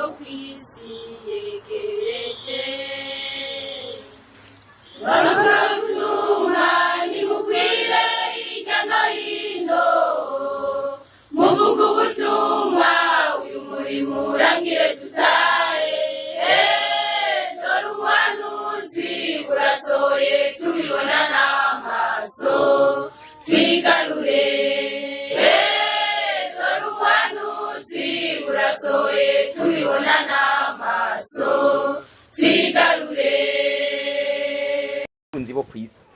yo kw'isi yegereje. Bavugabutumwa nimukwire hirya no hino, muvuge ubutumwa, uyu murimo urangire dutahe. Dore ubuhanuzi burasohoye, tubibona n'amaso, twigarure. Dore ubuhanuzi burasohoye, tubibona n'amaso, twigarure. Abatunzi bo kw'isi,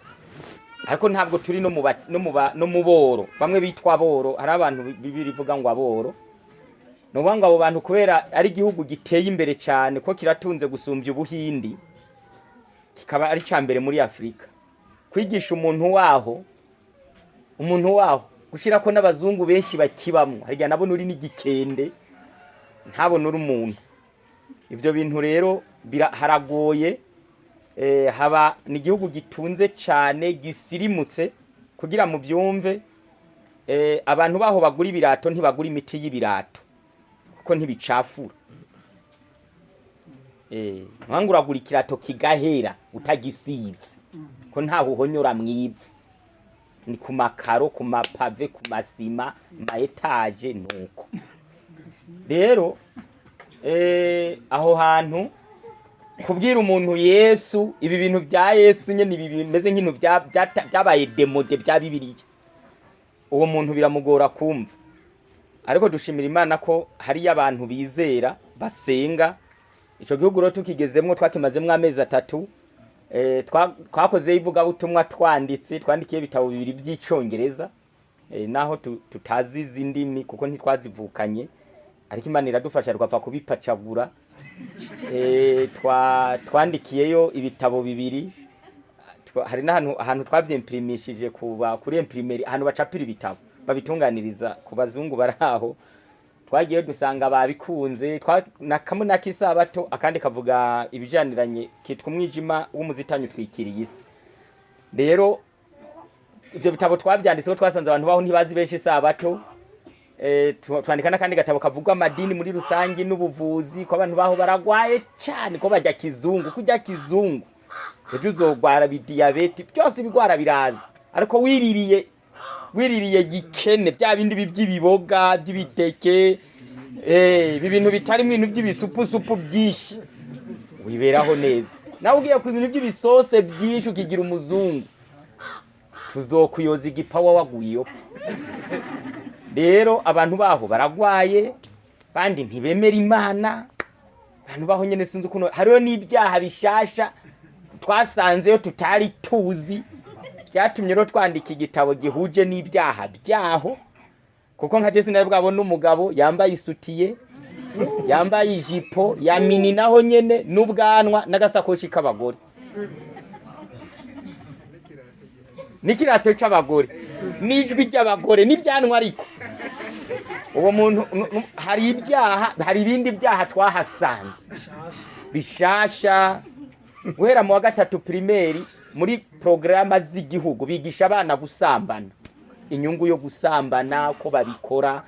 ariko ntabwo turi no mu ba- no mu ba- no mu boro bamwe bitwa aboro. Hari abantu Bibiri ivuga ngo aboro. Ni ukuvuga ngo abo bantu, kubera ari igihugu giteye imbere cyane, ko kiratunze gusumbya Ubuhindi, kikaba ari cya mbere muri Afurika, kwigisha umuntu waho gushyira ko n'abazungu benshi bakibamwo, harya nabona uri n'igikende, ntabona uri umuntu. Ibyo bintu rero haragoye. Haba ni igihugu gitunze cyane, gisirimutse. Kugira mu byumve, abantu baho bagura ibirato, ntibagura imiti y'ibirato kuko ntibicafura. Nkango uragura ikirato kigahera utagisize, ko ntaho uhonyora mw'ivu, ni ku makaro, ku mapave, ku masima, ma étage. Nuko rero aho hantu kubwira umuntu Yesu, ibi bintu bya Yesu nyene, ibi bimeze nk'ibintu byabaye démodé bya Bibiliya, uwo muntu biramugora kumva. Ariko dushimira Imana ko hariyo abantu bizera, basenga. Ico gihugu rero tukigezemwo, twakimazemwo amezi 3, twakozeyo ivugabutumwa, twanditse, twandikiye ibitabo bibiri by'Icongereza, naho tutazi izi ndimi kuko ntitwazivukanye, ariko Imana iradufasha twapfa kubipacagura. Twandikiyeyo ibitabo bibiri. Hari n'ahantu ahantu twavyimpirimishije kuba kuri imprimerie, ahantu bacapira ibitabo, babitunganiriza ku bazungu bari aho. Twagiyeyo dusanga babikunze. Na kamwe n'akisabato, akandi kavuga ibijaniranye, kitwa Umwijima w'umuzitanyi utwikiriye isi. Rero ivyo bitabo twavyanditseho, twasanze abantu baho ntibazi benshi isabato. Twandika n'akandi gatabo kavuga amadini muri rusange n'ubuvuzi, ko abantu baho baragwaye cane, ko barya kizungu. Kurya kizungu, ejo uzogwara bidiyabeti, byose ibigwara biraza. Ariko wiririye gikene, bya bindi by'ibiboga, by'ibiteke, ibi bintu bitarimo ibintu by'ibisupusupu byinshi, wiberaho neza. Nawe ugiye ku bintu by'ibisose byinshi, ukigira umuzungu, tuzokuyoza igipawa waguye iyo pfa. Rero abantu baho baragwaye, bandi ntibemera Imana. Abantu baho nyene sinzi ukuntu, hariho n'ibyaha bishasha twasanzeyo tutari tuzi, byatumye rero twandika igitabo gihuje n'ibyaha byaho, kuko nka je sinari bwabona umugabo yambaye isutiye, yambaye ijipo ya mini, naho nyene n'ubwanwa n'agasakoshi k'abagore n'ikirato c'abagore n'ijwi ry'abagore n'ibyanwa. Ariko uwo muntu hari ibyaha, hari ibindi byaha twahasanze bishasha. Guhera mu wa gatatu primaire, muri porogaramu z'igihugu bigisha abana gusambana, inyungu yo gusambana, ko babikora,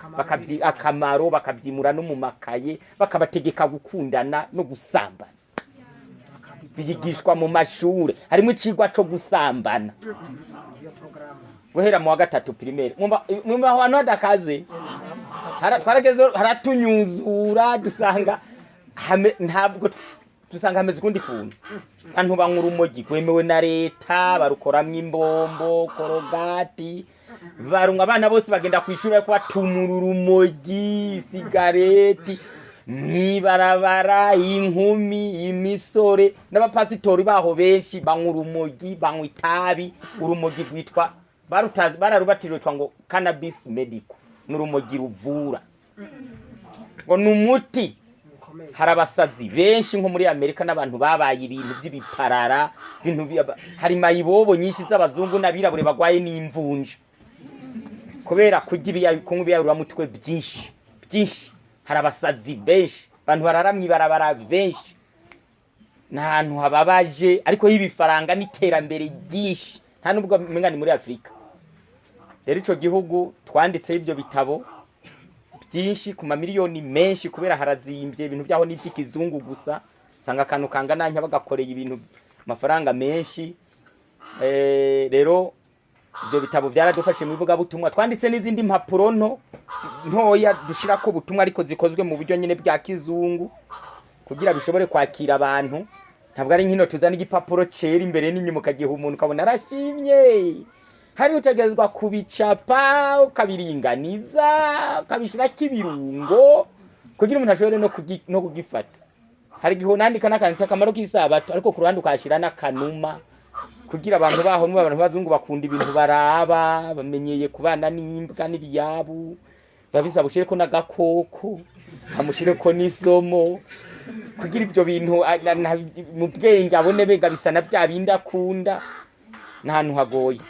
akamaro, bakabyimura no mu makaye, bakabategeka gukundana no gusambana. Bigishwa mu mashure, harimo icigwa co gusambana guhera mu wa gatatu primaire. Mwumva aho hantu hadakaze? Twarageze haratunyuzura, dusanga ntabwo dusanga hameze ukundi kuntu. Abantu banywa urumogi rwemewe na leta, barukoramwo imbombo, korogati, barunga. Abana bose bagenda ku ishuri bariko batumura urumogi, sigareti mwibarabara, inkumi, imisore n'abapasitori baho benshi banywa urumogi, banywa itabi. Urumogi rwitwa bararubatiriwe, rwitwa ngo cannabis medical, ni urumogi ruvura, ngo ni umuti. Hari abasazi benshi nko muri Amerika n'abantu babaye ibintu by'ibiparara, ibintu hari mayibobo nyinshi z'abazungu n'abirabure bagwaye n'imvunja kubera kurya kunywa ibiyayuramutwe byinshi byinshi. Hari abasazi benshi, abantu barara mw'ibarabara benshi. Ni ahantu hababaje, ariko y'ibifaranga n'iterambere ryinshi, nta nubwo umenga ni muri Afurika. Rero ico gihugu twanditseho ibyo bitabo. byinshi ku mamiliyoni menshi, kubera harazimbye, ibintu byaho ni iby'ikizungu gusa. Usanga akantu kangana ntya bagakoreye ibintu amafaranga menshi. Rero ibyo bitabo byaradufashe mu ivugabutumwa. Twanditse n'izindi mpapuro nto ntoya dushirako ubutumwa, ariko zikozwe mu buryo nyine bwa kizungu kugira bishobore kwakira abantu. Ntabwo ari nkino tuzana igipapuro cera imbere n'inyuma ukagiha umuntu ukabona arashimye. Hari utegerezwa kubicapa, ukabiringaniza, ukabishirako ibirungo kugira umuntu ashobore no kugifata. Hari igihe unandika n'akantu akamaro k'isabato, ariko ku ruhande ukahashira n'akanuma kugira abantu baho, n'ubu abantu b'abazungu bakunda ibintu baraba, bamenyeye kubana n'imbwa n'ibiyabu, biba bisaba ushireko n'agakoko, hamushireko n'isomo kugira ibyo bintu mu bwenge abone bega bisa na bya bindi akunda. N'ahantu hagoye.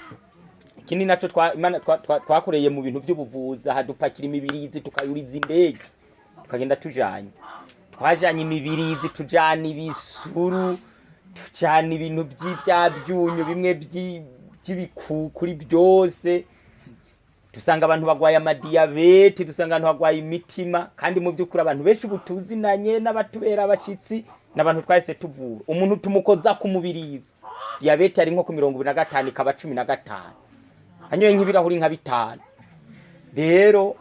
Ikindi naco Imana twakoreye mu bintu by'ubuvuzi, aha dupakira imibirizi tukayuriza indege tukagenda tujanye. Twajanye imibirizi, tujana ibisuru, tujana ibintu by'ibya byunyu bimwe by'ibikukuri byose. Dusanga abantu bagwaye amadiyabete, dusanga abantu bagwaye imitima, kandi mu by'ukuri abantu benshi ubu tuzinanye n'abatubera abashitsi n'abantu twahise tuvura. Umuntu tumukoza ku mubirizi, diyabete ari nko ku 25 ikaba 15, anyoye nk'ibirahuri nka 5. Rero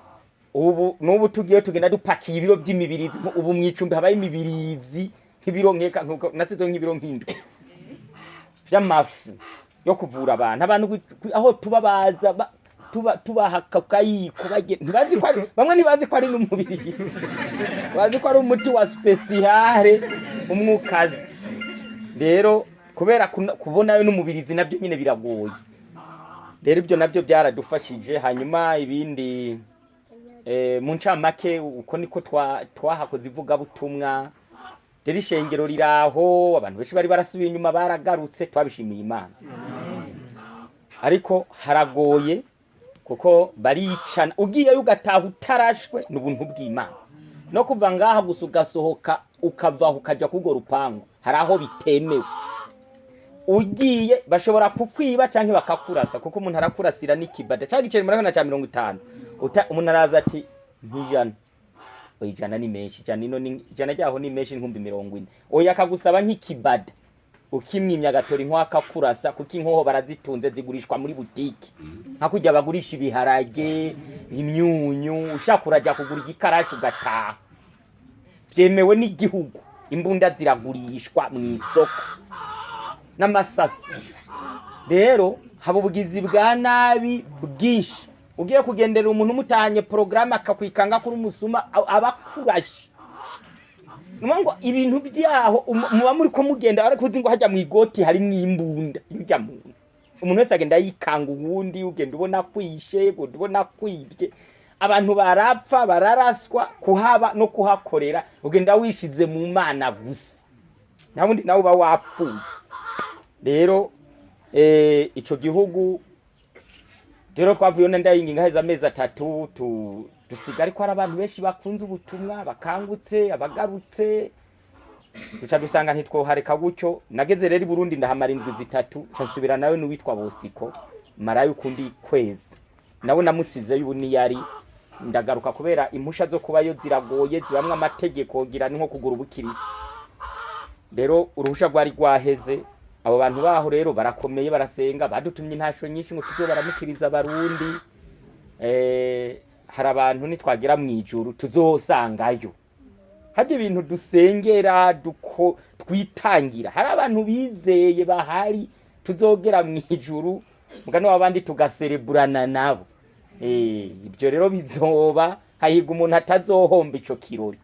ubu n'ubu tugiye tugenda dupakiye ibiro by'imibirizi. Ubu mu icumbi habaye imibirizi nk'ibiro nkeka nkuko nasize nk'ibiro nk'indwi by'amafu yo kuvura abantu. Abantu aho tuba baza tuba tubaha akayiko, ntibazi ko ari, bamwe ntibazi ko ari n'umubirizi, bazi ko ari umuti wa spéciale umwukazi. Rero kubera kubonayo n'umubirizi nabyo nyine biragoye. Rero ibyo nabyo byaradufashije. Hanyuma ibindi, mu ncamake uko niko twahakoze ivugabutumwa. Rero ishengero riraho, abantu benshi bari barasubiye inyuma baragarutse, twabishimiye Imana. Ariko haragoye kuko baricana, ugiyeyo ugataha utarashwe ni ubuntu bw'Imana. No kuva ngaha gusa ugasohoka ukavaho ukaja kurwo rupangu, hari aho bitemewe. Ugiye bashobora kukwiba canke bakakurasa, kuko umuntu arakurasira n'ikibada canke igiceri murabona ca 50. Umuntu araza ati nk'ijana, oya ijana ni menshi, ijana ino ni ijana ryaho ni menshi, 40,000. Oya akagusaba nk'ikibada, ukimwimya agatora inkoho akakurasa, kuko inkoho barazitunze zigurishwa muri butiki nka kurya bagurisha ibiharage, imyunyu. Ushaka uraja kugura igikarashi ugataha, byemewe n'igihugu. Imbunda ziragurishwa mu isoko n'amasasi. Rero haba ubugizi bwa nabi bwinshi. Ugiye kugendera umuntu umutahanye porogaramu akakwikanga kuri umusuma, aba akurashe. Ni ngo ibintu byaho muba muri ko mugenda, ariko uzi ngo hajya mu igoti harimwo imbunda y'urya muntu. Umuntu wese agenda yikanga uwundi, ugenda ubona kwishe, ugenda ubona kwibye. Abantu barapfa, bararaswa. Kuhaba no kuhakorera ugenda wishize mu Mana gusa, nta wundi nawe uba wapfuye. Rero ico gihugu rero twavuyeyo ndayinginga heza amezi 3 dusiga, ariko hari abantu benshi bakunze ubutumwa, bakangutse, abagarutse, duca dusanga ntitwohareka gutyo. Nageze rero i Burundi ndahamara indwi 3, nca nsubira nawe n'uwitwa Bosiko, marayo ukundi kwezi, nawe namusizeyo ubu niyari. Ndagaruka kubera impusha zo kubayo ziragoye, zibamwe amategeko gira ni nko kugura ubukirisi. Rero uruhusha rwari rwaheze. Abo bantu baho rero barakomeye, barasenga, badutumye intasho nyinshi ngo tuze baramukiriza abarundi. Hari abantu nitwagera mu ijuru tuzosangayo, hajya ibintu dusengera duko twitangira, hari abantu bizeye bahari tuzogera mu ijuru mugani w'abandi tugasereburana nabo. Ibyo rero bizoba, hahirwa umuntu atazohomba ico kirori.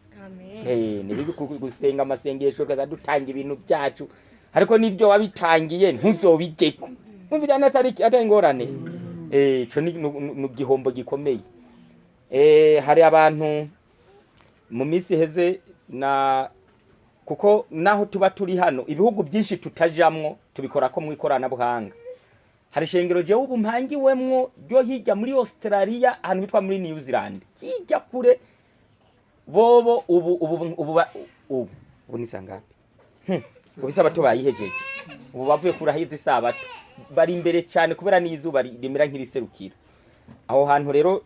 Ni bibi gusenga amasengesho kaza dutanga ibintu byacu, ariko nibyo wabitangiye ntuzobijeko. Umva cyane atari ingorane. Ico ni gihombo gikomeye. Hari abantu mu minsi iheze na kuko naho tuba turi hano ibihugu byinshi tutajamwo tubikora ko mu ikoranabuhanga. Hari ishengero jewe ubu mpangiwemwo ryo hirya muri Australia, ahantu bitwa muri New Zealand, hirya kure. Bobo ubu ubu ubu ubu ubu ni sangapi? Ubu isabato bayihejeje, ubu bavuye kurahiza isabato, bari imbere cyane kubera n'izuba rimera nk'iriserukira aho hantu. Rero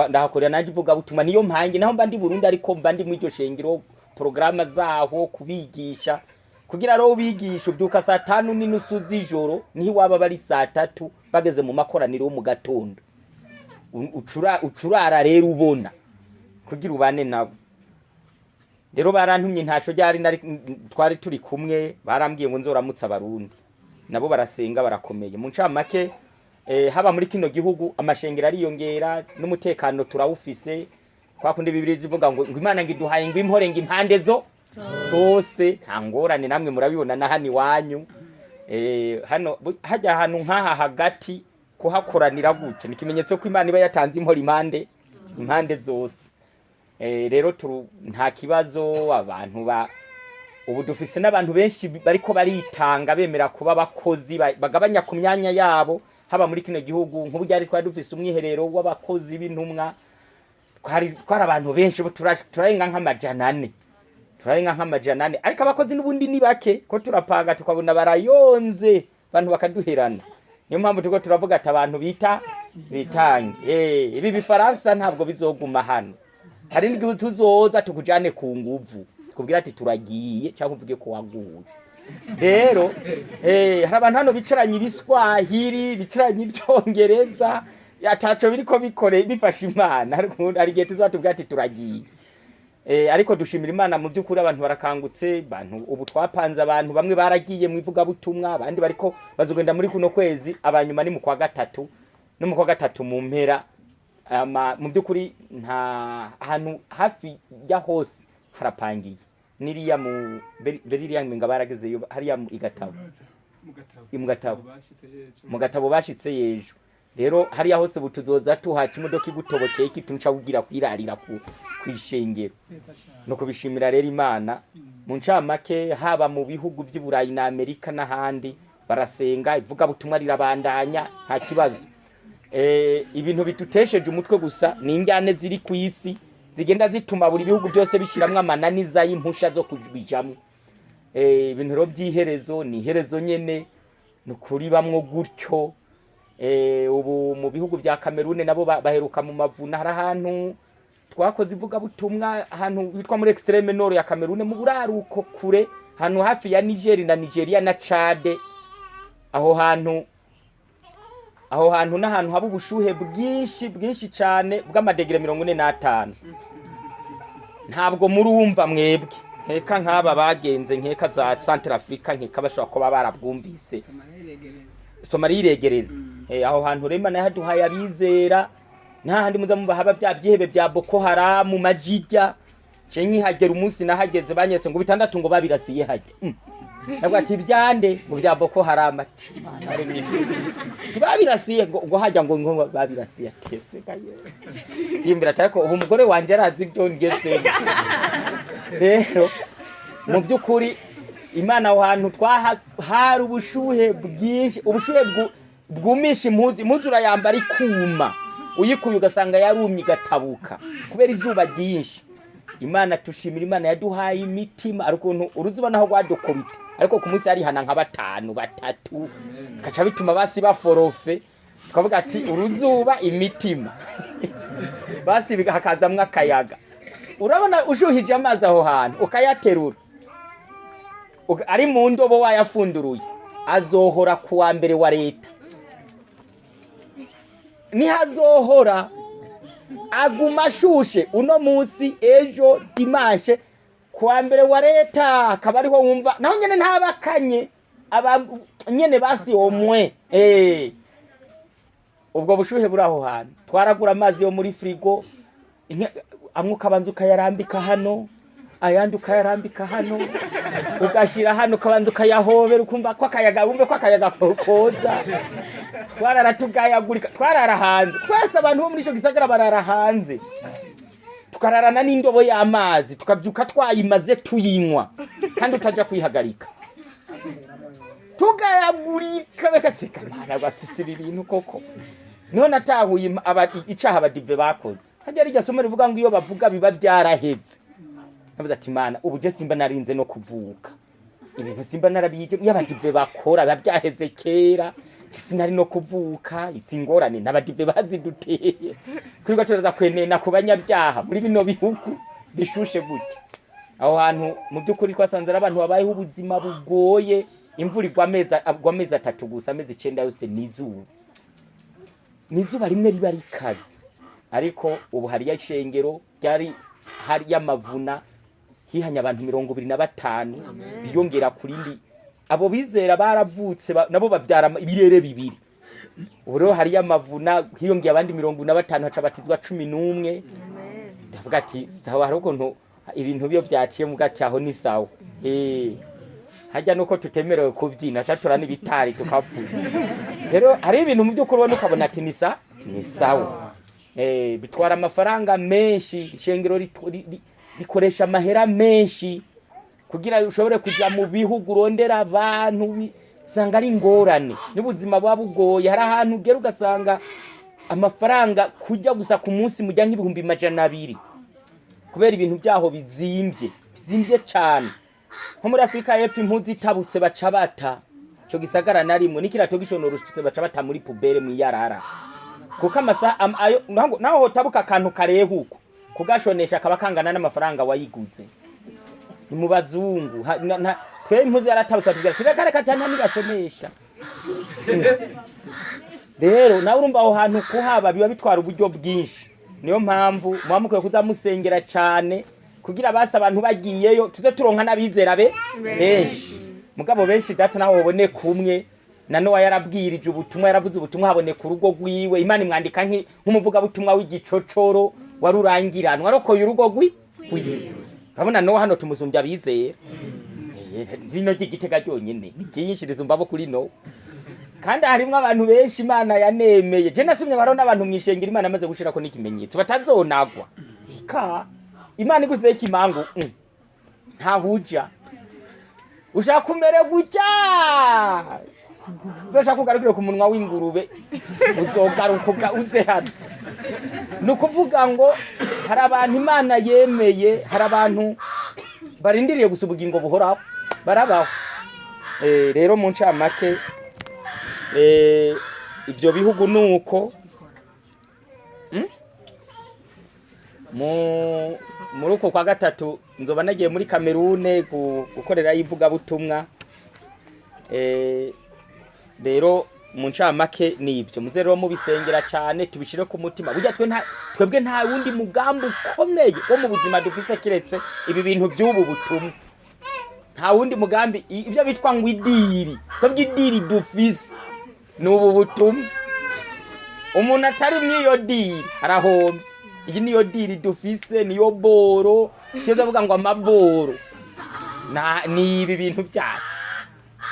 Ndahakorera nanje ivuga butumwa, niyo mpange naho mba ndi Burundi, ariko mba ndi mu iryo shengero, porogaramu zaho kubigisha, kugira rero ubigisha ubyuka 5:30 z'ijoro, niho iwaba bari 3:00 bageze mu makoraniro yo mu gatondo. Ucurara rero ubona kugira ubane nabo. Rero barantumye ntasho ryari twari turi kumwe, barambwiye ngo nzoramutse Abarundi, nabo barasenga barakomeye. Mu ncamake, haba muri kino gihugu amashengero ariyongera n'umutekano turawufise. Kwa kundi Bibiliya ivuga ngo Imana ngo iduhaye ngo impore ngo impande zo zose, nta ngorane, namwe murabibona na hano iwanyu. Hano hajya ahantu nk'aha hagati kuhakoranira gutya ni ikimenyetso ko Imana iba yatanze impore impande zose. Rero nta kibazo, abantu ba ubu dufise n'abantu benshi bariko baritanga bemera kuba abakozi, bagabanya ku myanya yabo haba muri kino gihugu. Nk'ubu ryari twari dufise umwiherero w'abakozi b'intumwa, twari abantu benshi, ubu turarenga nk'amajana 4, turarenga nk'amajana 4, ariko abakozi n'ubundi ni bake, ko turapanga tukabona barayonze, abantu bakaduherana. Niyo mpamvu turiko turavuga ati abantu bita bitange. Ibi bifaransa ntabwo bizoguma hano, hari n'igihe tuzoza tukujane ku nguvu, kubwira ati turagiye, cyangwa uvuge ko waguye. Rero hari abantu hano bicaranye ibiswahili, bicaranye ibyongereza, ataco biriko bikore bifasha Imana, ariko hari igihe tuzatubwira ati turagiye. Ariko dushimira Imana mu by'ukuri, abantu barakangutse, abantu ubu twapanze, abantu bamwe baragiye mu ivugabutumwa, abandi bariko bazogenda muri kuno kwezi, abanyuma ni mu kwa gatatu, no mu kwa gatatu mu mpera. Mu by'ukuri nta hantu hafi ya hose harapangiye, niriya mu beririya nga baragezeyo hariya mu Igatabo, mu Gatabo, mu Gatabo bashitse yejo. Rero hariya hose ubu tuzoza tuhaca imodoka igutobokeye ikintu uca ugira kwirarira ku kwishengero, no kubishimira rero Imana. Mu ncamake, haba mu bihugu by'i Burayi na Amerika n'ahandi barasenga, ivugabutumwa rirabandanya, nta kibazo. Ibintu bidutesheje umutwe gusa ni injyane ziri ku isi zigenda zituma buri bihugu byose bishiramwo amananiza y'impusha zo kubijamwo. Ibintu rero by'iherezo ni iherezo nyene, ni ukuri bamwo gutyo. Ubu mu bihugu bya Kamerune nabo baheruka mu mavuna, hari ahantu twakoze ivugabutumwa, ahantu hitwa muri extreme nord ya Kamerune, mu buraruko kure, ahantu hafi ya Niger na Nigeria na Chad. Aho hantu n'ahantu haba ubushuhe bwinshi bwinshi cyane bw'amadegere 45. Ntabwo murumva mwebwe, nkeka nk'aba bagenze nkeka za Central Africa, nkeka bashobora kuba barabwumvise. Somalia iregereza. Aho hantu rema nayo haduhaye abizera, nta handi muza mumva haba bya byihebe bya Boko Haram majijya. Ce nkihagera umunsi nahageze banyetse ngo bitandatu ngo babirasiye hajya. Nabwo ati byande ngo bya Boko Haram, ati Imana yaremye. Babirasiye ngo hajya ngo babirasiye, ati ese gaye. Yimbira ati ariko ubu umugore wanje arazi ibyo ngeze. Rero mu by'ukuri Imana aho hantu twaha hari ubushuhe bwinshi, ubushuhe bwumisha impuzu, impuzu urayambara ikuma, uyikuye ugasanga yarumye igatabuka kubera izuba ryinshi. Imana tushimira Imana yaduhaye imitima, ari ukuntu uruzuba naho rwadukubita, ariko ku munsi yarihana nka batanu batatu, gaca bituma basi baforofe, tukavuga ati uruzuba imitima basi hakazamwo akayaga. Urabona ushuhije amazi aho hantu ukayaterura ari mu ndobo wayafunduruye, azohora ku wa mbere wa leta, nihazohora aguma ashushe uno munsi, ejo dimanche ku wa mbere wa leta akaba ariho wumva naho nyene ntabakanye aba nyene basi omwe. Ubwo bushuhe buri aho hantu, twaragura amazi yo muri frigo, amwe ukabanza ukayarambika hano, ayandi ukayarambika hano, ugashira hano ukabanza ukayahobera, ukumva ko akayaga, wumve ko akayaga koza. Twarara tugayagurika, twarara hanze twese, abantu bo muri ico gisagara barara hanze, tukararana n'indobo y'amazi, tukabyuka twayimaze tuyinywa, kandi utaja kwihagarika, tugayagurika bakaseka. Mana batsisiba ibintu koko. Niho natahuye icaha abadive bakoze. Hajya rirya somo rivuga ngo iyo bavuga biba byaraheze. Navuze ati Mana, ubu je simba narinze no kuvuka, ibintu simba narabije, iyo abadive bakora biba byaheze kera. Sinari no kuvuka. Izi ngorane n'abadive baziduteye, kwirirwa turaza kwenena ku banyabyaha muri bino bihugu bishushe gutya. Aho hantu mu by'ukuri twasanze ari abantu babayeho ubuzima bugoye. Imvura igwa amezi 3 gusa, amezi 9 yose ni izuba, ni izuba rimwe riba rikaze. Ariko ubu hariyo ishengero ryari hari y'amavuna, hihanye abantu 25 biyongera ku rindi. Abo bizera baravutse nabo bavyara ibirere bibiri. Ubu rero hariyo amavuna hiyongeye abandi 45, haca batizwa 11. Ndavuga ati sawa, hari ukuntu ibintu byo byaciye mu gati aho ni sawa. Hajya nuko tutemerewe kubyina, shatura n'ibitari tukavuza. Rero hari ibintu mu by'ukuri ubona ukabona ati ni sa ni sawa. Bitwara amafaranga menshi, ishengero rikoresha amahera menshi kugira ushobore kuja mu bihugu urondera abantu, usanga ari ingorane n'ubuzima buba bugoye. Hari ahantu ugera ugasanga amafaranga kujya gusa ku munsi mujya nk'ibihumbi 200, kubera ibintu byaho bizimbye, bizimbye cyane. Nko muri Afurika y'Epfo impuzu itabutse baca bata, ico gisagara narimwe n'ikirato gishonorushitse baca bata muri poubelle mw'iyarara, kuko amasaha ayo naho hotabuka akantu karehuko kugashonesha kaba kangana n'amafaranga wayiguze. Ni mu bazungu twe impuzu yaratabutse batubwira ati reka reka tanta ntibashonesha. Rero nawe urumva aho hantu kuhaba biba bitwara uburyo bwinshi. Niyo mpamvu muba mukwiye kuzamusengera cyane kugira basi abantu bagiyeyo tuze turonka n'abizera be benshi. Mugabo benshi data naho woboneka umwe, na Nowa yarabwirije ubutumwa, yaravuze ubutumwa haboneka urugo rwiwe, Imana imwandika nk'umuvugabutumwa w'igicocoro warurangiranwa arokoye urugo rwiwe. Urabona Nowa hano tumusumbya abizera. Rino ry'igitega ryonyene ni ryinshi rizumva bo kuri Nowa, kandi harimwo abantu benshi Imana yanemeye. Je nasumye baro n'abantu mwishengera Imana amaze gushirako n'ikimenyetso batazonagwa. Ika Imana iguzeho ikimangu, ntahuja ushaka umere gutya, uzoshaka ugarukire ku munwa w'ingurube, uzogaruka uze hano. Ni ukuvuga ngo hari abantu Imana yemeye, hari abantu barindiriye gusa ubugingo buhoraho barabaho. Rero mu ncamake, ibyo bihugu nuko muri uko kwa gatatu nzoba nagiye muri Kamerune gukorera ivugabutumwa. Rero mu ncamake nibyo, muze rero mubisengera cyane, tubishire ku mutima. Burya twebwe nta wundi mugambi ukomeye wo mu buzima dufise kiretse ibi bintu by'ubu butumwa. Nta wundi mugambi, ibyo bitwa ngo idiri, twebwe idiri dufise ni ubu butumwa. Umuntu atari mw'iyo diri arahombye. Iyi niyo diri dufise, niyo boro kiza avuga ngo amaboro ni ibi bintu byacu.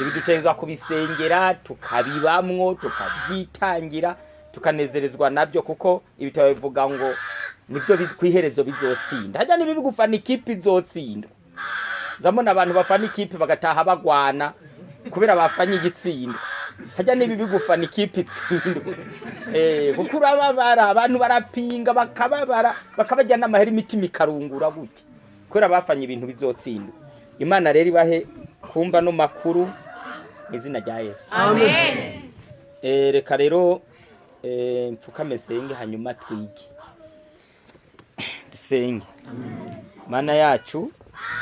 Ibi dutegerezwa kubisengera, tukabibamwo, tukabyitangira, tukanezerezwa nabyo, kuko ibitabo bivuga ngo nibyo kw'iherezo bizotsinda. Hajya niba bigufana ikipe izotsinda, nzamona abantu bafana ikipe bagataha bagwana kubera bafanye igitsinda. Hajya niba bigufana ikipe itsindwa, kuko urababara, abantu barapinga bakababara, bakabajya n'amahera, imitima ikarungura gutya kubera bafanye ibintu bizotsindwa. Imana rero ibahe kumva no makuru mu izina rya Yesu. Amen. Reka rero mfukame senge, hanyuma twige. Dusenge. Mana yacu,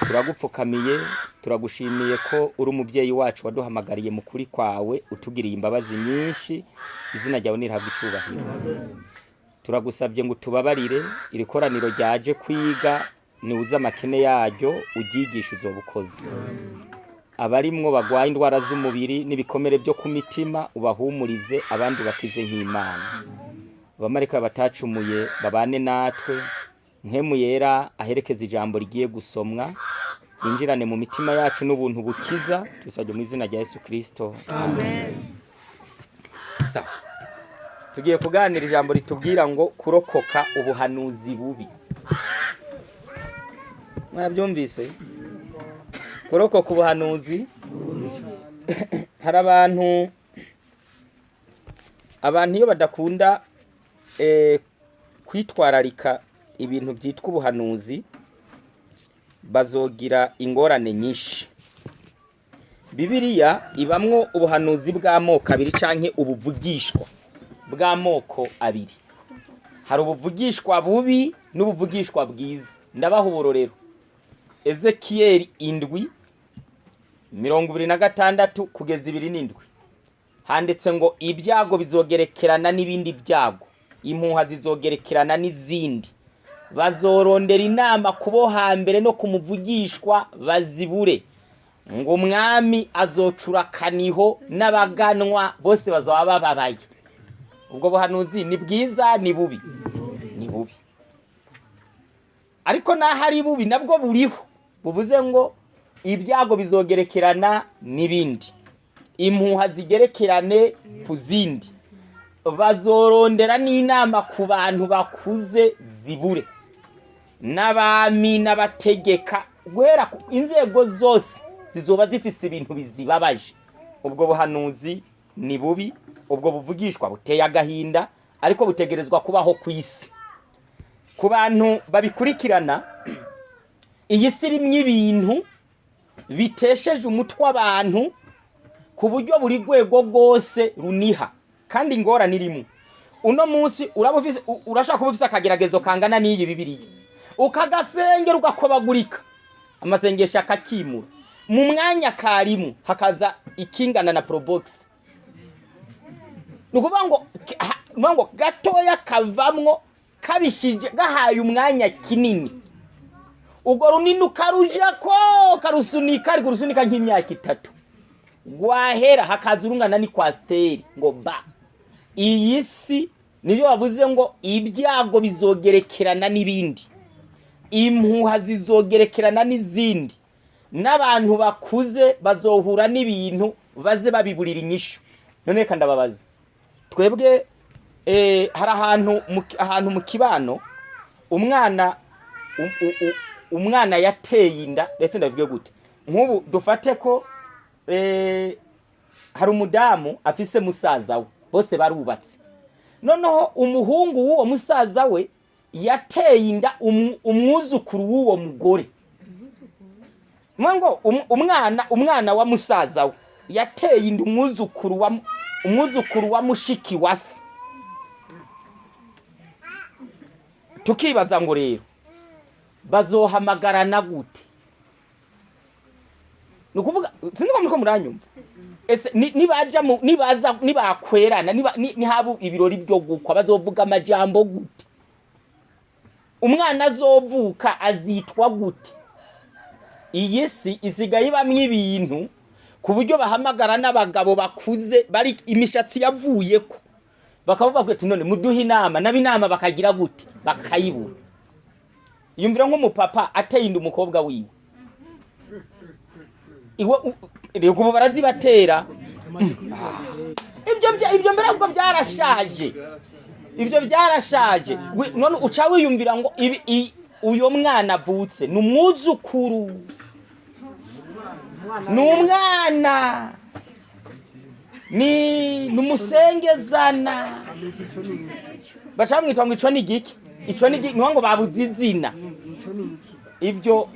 turagupfukamiye, turagushimiye ko uri umubyeyi wacu waduhamagariye mu kuri kwawe, utugiriye imbabazi nyinshi. Izina ryawe nirihabwe icubahiro. Turagusabye ngo utubabarire, iri koraniro ryaje kwiga niwuze amakene yaryo, uryigishe uzoba ukoze. Abarimwo bagwaye indwara z'umubiri n'ibikomere byo ku mitima ubahumurize, abandi bakize nk'Imana. Abamarayika batacumuye babane natwe, Mpwemu Yera aherekeza ijambo rigiye gusomwa, yinjirane mu mitima yacu n'ubuntu bukiza. Tubisabye mu izina rya Yesu Kristo. Amen. Sawa, tugiye kuganira ijambo ritubwira ngo kurokoka ubuhanuzi bubi. Mwabyumvise? Kurokoka ubuhanuzi. Hari abantu iyo badakunda kwitwararika ibintu byitwa ubuhanuzi, bazogira ingorane nyinshi. Bibiliya ibamwo ubuhanuzi bw'amoko abiri canke ubuvugishwa bw'amoko abiri. Hari ubuvugishwa bubi n'ubuvugishwa bwiza. Ndabaha uburorero. Ezekiyeli 7:26 kugeza 27 handitse ngo ibyago bizogerekerana n'ibindi byago, impuha zizogerekerana n'izindi, bazorondera inama kubo hambere no kumuvugishwa bazibure, ngo umwami azocura akaniho n'abaganwa bose bazaba bababaye. Ubwo buhanuzi ni bwiza ni bubi? Ni bubi. Ariko naho ari bubi nabwo buriho, buvuze ngo ibyago bizogerekerana n'ibindi, impuha zigerekerane ku zindi, bazorondera n'inama ku bantu bakuze zibure, n'abami n'abategeka, guhera inzego zose zizoba zifise ibintu bizibabaje. Ubwo buhanuzi ni bubi, ubwo buvugishwa buteye agahinda, ariko butegerezwa kubaho ku isi. Ku bantu babikurikirana, iyi si irimwo ibintu bitesheje umutwe abantu ku buryo buri rwego rwose runiha, kandi ingorane irimo. Uno munsi uraba ufise, urashaka kuba ufise akageragezo kangana n'iyi Bibiliya, ukagasengera ugakobagurika, amasengesho akakimura, mu mwanya karimu hakaza ikingana na probox. Ni ukuvuga ngo ngo gatoya kavamwo kabishije gahaye umwanya kinini, ubwo runini ukarujako karusunika, ariko urusunika nk'imyaka 3, rwahera hakaza urungana ni kwasiteri ngo ba. Iyi si nibyo bavuze ngo ibyago bizogerekerana n'ibindi, impuha zizogerekerana n'izindi, n'abantu bakuze bazohura n'ibintu baze babiburira inyishu. None reka ndababaza twebwe, hari ahantu mu kibano umwana yateye inda, ndetse ndavuge gute, nk'ubu dufate ko hari umudamu afise musaza we, bose barubatse, noneho umuhungu w'uwo musaza we yateye inda umwuzukuru w'uwo mugore. Ngo umwana wa musaza we yateye inda umwuzukuru wa mushiki wa se. Tukibaza ngo rero bazohamagarana gute? Nukuvuga sinzi ko muriko muranyumva. Ese nibaja nibaza nibakwerana nihabu ibirori byo gukwa bazovuga amajambo gute? Umwana azovuka azitwa gute? Iyi si isigaye ibamwo ibintu ku buryo bahamagara n'abagabo bakuze bari imishatsi yavuyeko, bakavuga ati none muduhe inama, n'abinama bakagira gute? Bakayibura. Yumvira nk'umupapa ateye inda umukobwa wiwe, iwe rego ubu barazibatera. Ibyo mbere ubwo byarashaje, ibyo byarashaje. None uca wiyumvira ngo uyo mwana avutse ni umwuzukuru, ni umwana, ni umusengezana, baca bamwitwa ngo ico ni igiki, ico ni igiki, ngo babuze izina. Ibyo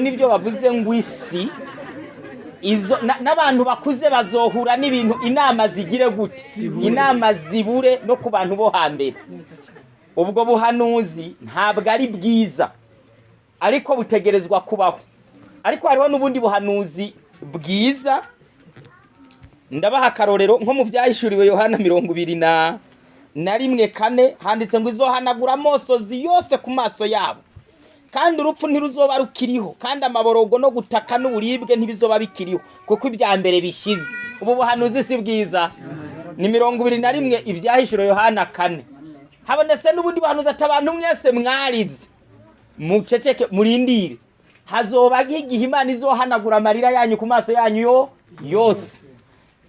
nibyo bavuze ngo isi izo n'abantu bakuze bazohura n'ibintu, inama zigire gute? Inama zibure no ku bantu bo hambere. Ubwo buhanuzi ntabwo ari bwiza, ariko butegerezwa kubaho. Ariko hariho n'ubundi buhanuzi bwiza. Ndabaha akarorero nko mu byahishuriwe Yohana 21:4, handitse ngo izohanagura amosozi yose ku maso yabo, kandi urupfu ntiruzoba rukiriho, kandi amaborogo no gutaka n'uburibwe ntibizoba bikiriho, kuko ibya mbere bishize. Ubu buhanuzi si bwiza? Ni 21 ibyahishuriwe Yohana 4. Habonetse n'ubundi buhanuzi ati abantu mwese mwarize muceceke murindire, hazoba igihe Imana izohanagura amarira yanyu ku maso yanyu yose,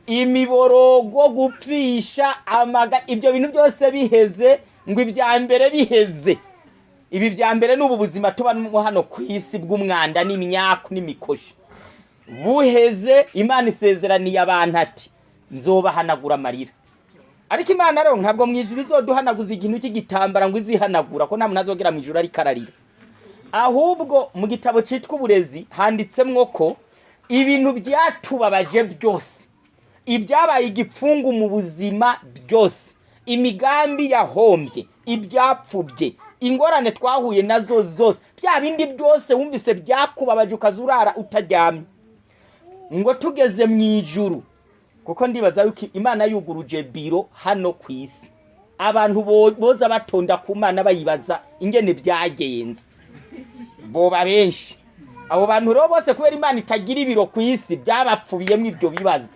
imiborogo, gupfisha amaga, ibyo bintu byose biheze, ngo ibya mbere biheze. Ibi bya mbere n'ubu buzima tubamo hano ku isi bw'umwanda n'imyaku n'imikoshi buheze. Imana isezeraniye abantu ati nzobahanagura amarira. Ariko Imana rero ntabwo mu ijuru izoduhanaguza ikintu cy'igitambara ngo izihanagura, ko nta muntu azogera mu ijuru ariko ararira. Ahubwo mu gitabo cyitwa Uburezi handitsemwo ko Ibintu byatubabaje byose, ibyabaye igipfungu mu buzima byose, imigambi yahombye, ibyapfubye, ingorane twahuye nazo zose, bya bindi byose wumvise byakubabaje ukaza urara utaryamye, ngo tugeze mu ijuru, kuko ndibaza yuko Imana yuguruje biro hano ku isi, abantu boza batonda ku Mana bayibaza ingene byagenze, boba benshi. Abo bantu rero bose, kubera Imana itagira ibiro ku isi, byabapfubiyemo ibyo bibazo.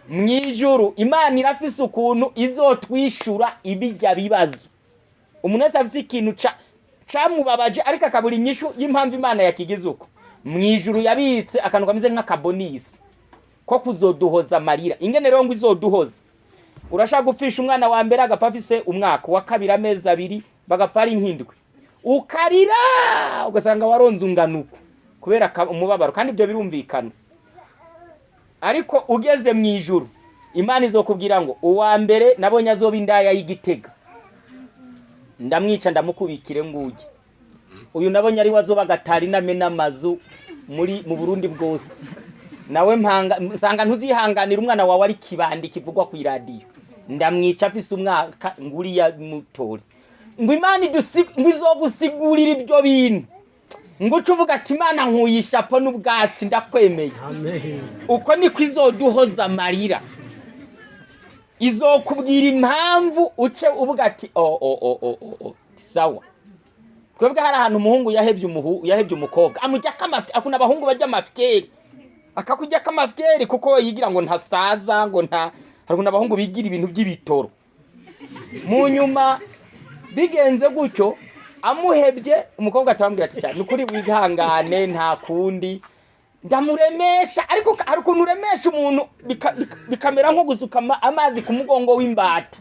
Mu ijuru Imana irafise ukuntu izotwishura ibijya bibazo. Umuntu wese afise ikintu camubabaje ariko akabura inyishu y'impamvu Imana yakigize uko, mu ijuru yabitse akantu kameze nk'akabonisi ko kuzoduhoza amarira. Ingene rero ngo izoduhoza, urashaka gupfisha umwana wa mbere agapfa afise umwaka, uwa kabiri amezi 2, bagapfa ari nk'indwi, ukarira ugasanga waronze unganuko kubera umubabaro, kandi ibyo birumvikana. Ariko ugeze mu ijuru Imana izokubwira ngo uwa mbere nabonye azoba indaya y'igitega, ndamwica ndamukubikire nguge. Uyu nabonye ari wazoba agatari namena amazu muri mu Burundi bwose, nawe mpanga nsanga ntuzihanganira umwana wawe ari kibandi kivugwa ku iradiyo, ndamwica afise umwaka nguriya mutore. Ngo Imana ngo izogusigurira ibyo bintu, ngo uce uvuga ati Imana nkuye ishapo n'ubwatsi, ndakwemeye. Amen. Uko niko izoduhoza amarira, izokubwira impamvu uce uvuga ati o o o o o o, sawa. Twebwe hari ahantu umuhungu yahebye yahebye umukobwa, amujyako amafi, akunda abahungu bajya amafyeri, akakujyako amafyeri kuko we yigira ngo ntasaza, ngo nta hari ukuntu abahungu bigira ibintu by'ibitoro. Mu nyuma bigenze gutyo, amuhebye umukobwa atamubwira ati cyane nukuri wihangane nta kundi, ndamuremesha. Ariko hari ukuntu uremesha umuntu bikamera nko gusuka amazi ku mugongo w'imbata,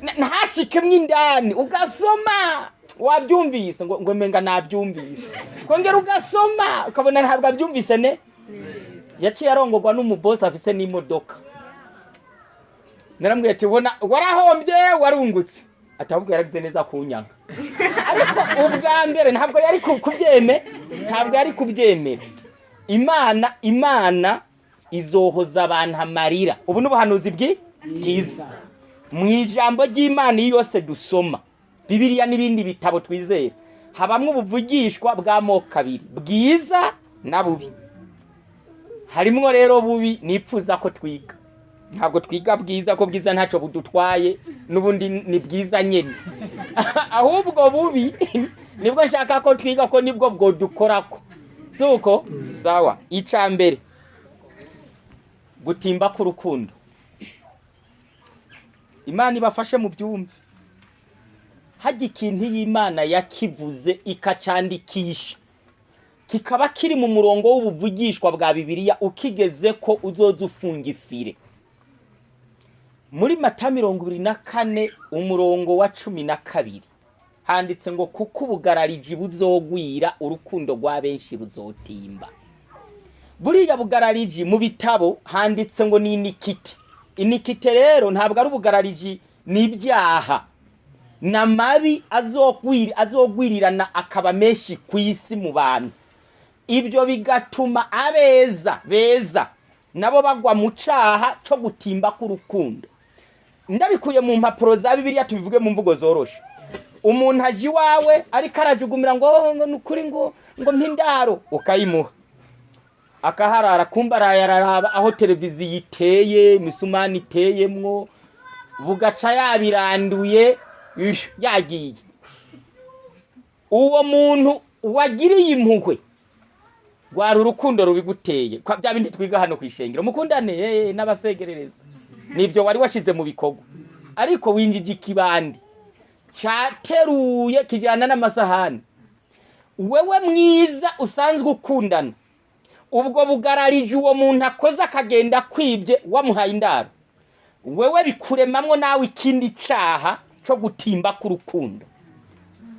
ntashikemwo indani, ugasoma wabyumvise ngo menga nabyumvise, kongera ugasoma ukabona ntabwo abyumvise. Ne yaciye arongorwa n'umubosi afise n'imodoka. Narambwiye ati ubona warahombye warungutse, ati ahubwo yaragize neza kunyanga. Ariko ubwa mbere ntabwo yari kubyeme, ntabwo yari kubyemera. Imana izohoza abantu amarira. Ubu ni ubuhanuzi bwiza mu ijambo ry'Imana. Iyo yose dusoma Bibiliya n'ibindi bitabo twizera, habamwo ubuvugishwa bw'amoko abiri, bwiza na bubi. Harimwo rero bubi nipfuza ko twiga, ntabwo twiga bwiza, ko bwiza ntacyo budutwaye n'ubundi ni bwiza nyene. Ahubwo bubi nibwo nshaka ko twiga, ko nibwo bwodukorako, suko sawa. Ica mbere, gutimba k'urukundo. Imana ibafashe mu byumve. Hajya ikintu iyo Imana yakivuze ikacandikisha, kikaba kiri mu murongo w'ubuvugishwa bwa Bibiliya, ukigeze ko uzoza ufunga ifire. Muri Mata 24 umurongo wa 12 handitse ngo kuko ubugarariji buzogwira, urukundo rwa benshi ruzotimba. Buriya bugarariji mu bitabo handitse ngo ni iniquité. Iniquité rero ntabwo ari ubugarariji, ni ibyaha n'amabi azogwirirana akaba menshi ku isi mu bantu. Ibyo bigatuma abeza beza nabo bagwa mu caha co gutimba k'urukundo. Ndabikuye mu mpapuro za Bibiliya, tubivuge mu mvugo zoroshe. Umuntu aje iwawe ariko arajugumira ngo oh, ngo nukuri ngo mpindaro, ukayimuha akaharara, kumba araraba aho televiziyo iteye, imisumani iteyemwo, bugaca yabiranduye, ish, yagiye. Uwo muntu wagiriye impuhwe, rwari urukundo rubiguteye, kwa bya bindi twiga hano kwishengero, mukundane n'abasegerereza, nibyo wari washize mu bikorwa. Ariko winjije ikibandi cyateruye kijyana n'amasahani. Wewe mwiza usanzwe ukundana, ubwo bugararije uwo muntu akoze akagenda kwibye wamuhaye indaro, wewe bikuremamwo nawe ikindi caha co gutimba k'urukundo.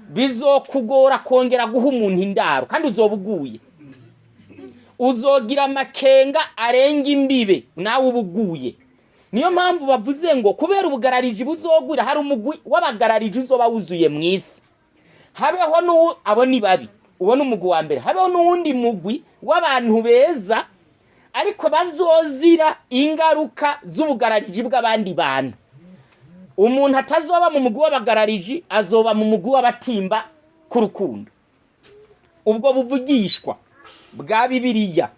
Bizokugora kongera guha umuntu indaro, kandi uzoba uguye, uzogira amakenga arenga imbibe, nawe uba uguye. Niyo mpamvu bavuze ngo kubera ubugarariji buzogwira, hari umugwi w'abagarariji uzoba wuzuye mu isi, habeho n'uwo abo ni babi. Uwo ni umugwi wa mbere. Habaho n'uwundi mugwi w'abantu beza, ariko bazozira ingaruka z'ubugarariji bw'abandi bantu. Umuntu atazoba mu mugwi w'abagarariji, azoba mu mugwi w'abatimba ku rukundo. Ubwo buvugishwa bwa Bibiliya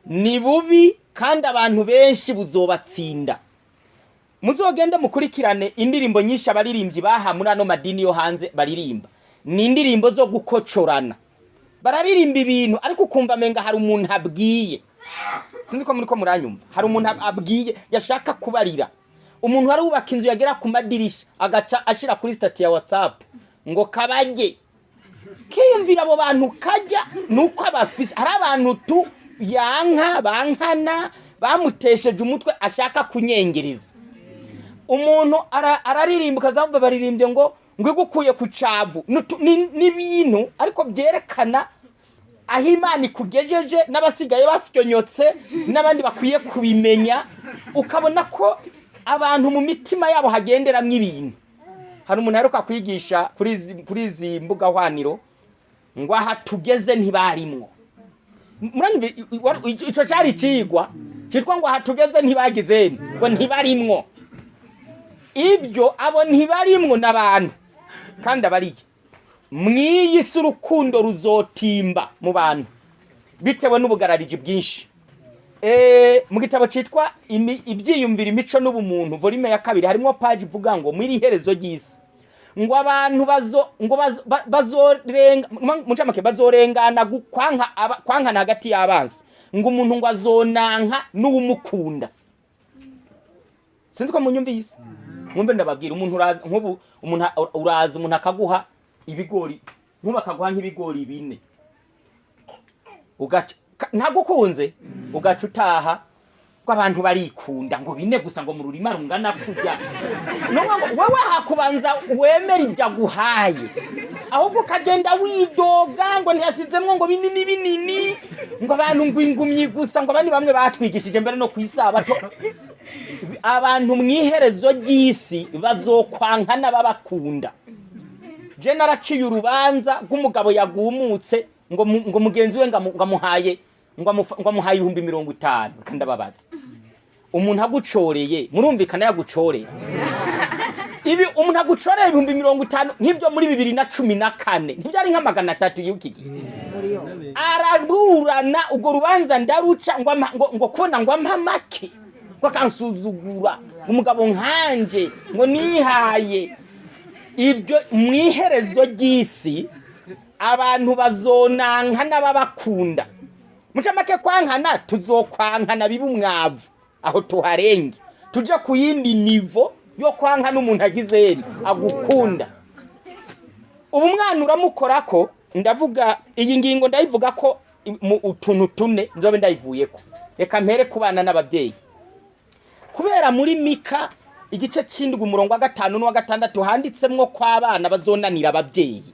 ni bubi, kandi abantu benshi buzobatsinda. Muzogende mukurikirane indirimbo nyinshi abaririmbyi baha muri ano madini yo hanze baririmba, ni indirimbo zo gukocorana. Bararirimba ibintu, ariko ukumva amenga hari umuntu abwiye. Sinzi ko muri ko muranyumva. Hari umuntu abwiye, yashaka kubarira. Umuntu wari wubaka inzu, yagera ku madirisha agaca ashira kuri statut ya WhatsApp ngo kabajye kiyumvira abo bantu kajya nuko abafise. Hari abantu tu yanka, bankana, bamutesheje umutwe, ashaka kunyengereza. Umuntu araririmba, ukazamva baririmbye ngo igukuye ku cavu. N'ibintu ariko byerekana aho Imana ikugejeje, n'abasigaye bafyonyotse n'abandi bakwiye kubimenya. Ukabona ko abantu mu mitima yabo hagenderamwo ibintu. Hari umuntu aheruka kwigisha kuri izi mbuga hwaniro ngo aha tugeze ntibarimwo. Muranyumva? Ico cari icigwa citwa ngo aha tugeze ntibagize, ngo ntibarimwo. Ibyo abo ntibarimwo n'abantu kandi abariye mw'iyi si. Urukundo ruzotimba mu bantu bitewe n'ubugarariji bwinshi. Mu gitabo citwa Ibyiyumviro, imico n'ubumuntu, volume ya 2, harimo page ivuga ngo muri iherezo ry'isi ngo abantu bazo ngo bazorenga, mu ncamake bazorengana kwankana hagati y'abansi, ngo umuntu ngo azonanka n'uwumukunda. Sinzi ko munyumvise. Mwumve, ndababwira, umuntu uraza nk'ubu, umuntu uraza, umuntu akaguha ibigori, nk'ubu akaguha nk'ibigori 4, ugaca ntagukunze, ugaca utaha ngo abantu barikunda, ngo 4 gusa, ngo mu rurima rungana kurya. Nukuvuga ngo wewe hakubanza wemera ibyo aguhaye, ahubwo ukagenda widoga ngo ntiyasizemwo ngo binini binini, ngo abantu ngo ingumyi gusa, ngo abandi bamwe batwigishije mbere no kwisabato. Abantu mw'iherezo ry'isi bazokwanka n'ababakunda. Je naraciye urubanza rw'umugabo yagumutse ngo mugenzi we ngo amuhaye 50,000. Reka ndababaza, umuntu agucoreye, murumvikana, yagucoreye ibi, umuntu agucoreye 50,000 nk'ibyo muri 2014, ntibyari nka 300 y'iki gihe? Araburana urwo rubanza, ndaruca, ngo kubona ngo ampa make, ngo akansuzugura, ngo umugabo nkanje ngo nihaye ibyo. Mw'iherezo ry'isi abantu bazonanka n'ababakunda. Muce make, kwankana tuzokwankana biba umwavu. Aho tuharenge, tuje ku yindi niveau yo kwanka n'umuntu agize agukunda. Ubu umwana uramukorako. Ndavuga iyi ngingo, ndayivuga ko mu utuntu tune nzobe ndayivuyeko. Reka mpere ku bana n'ababyeyi, kubera muri Mika igice c'indwi, umurongo wa 5 n'uwa 6, handitsemwo ko abana bazonanira ababyeyi,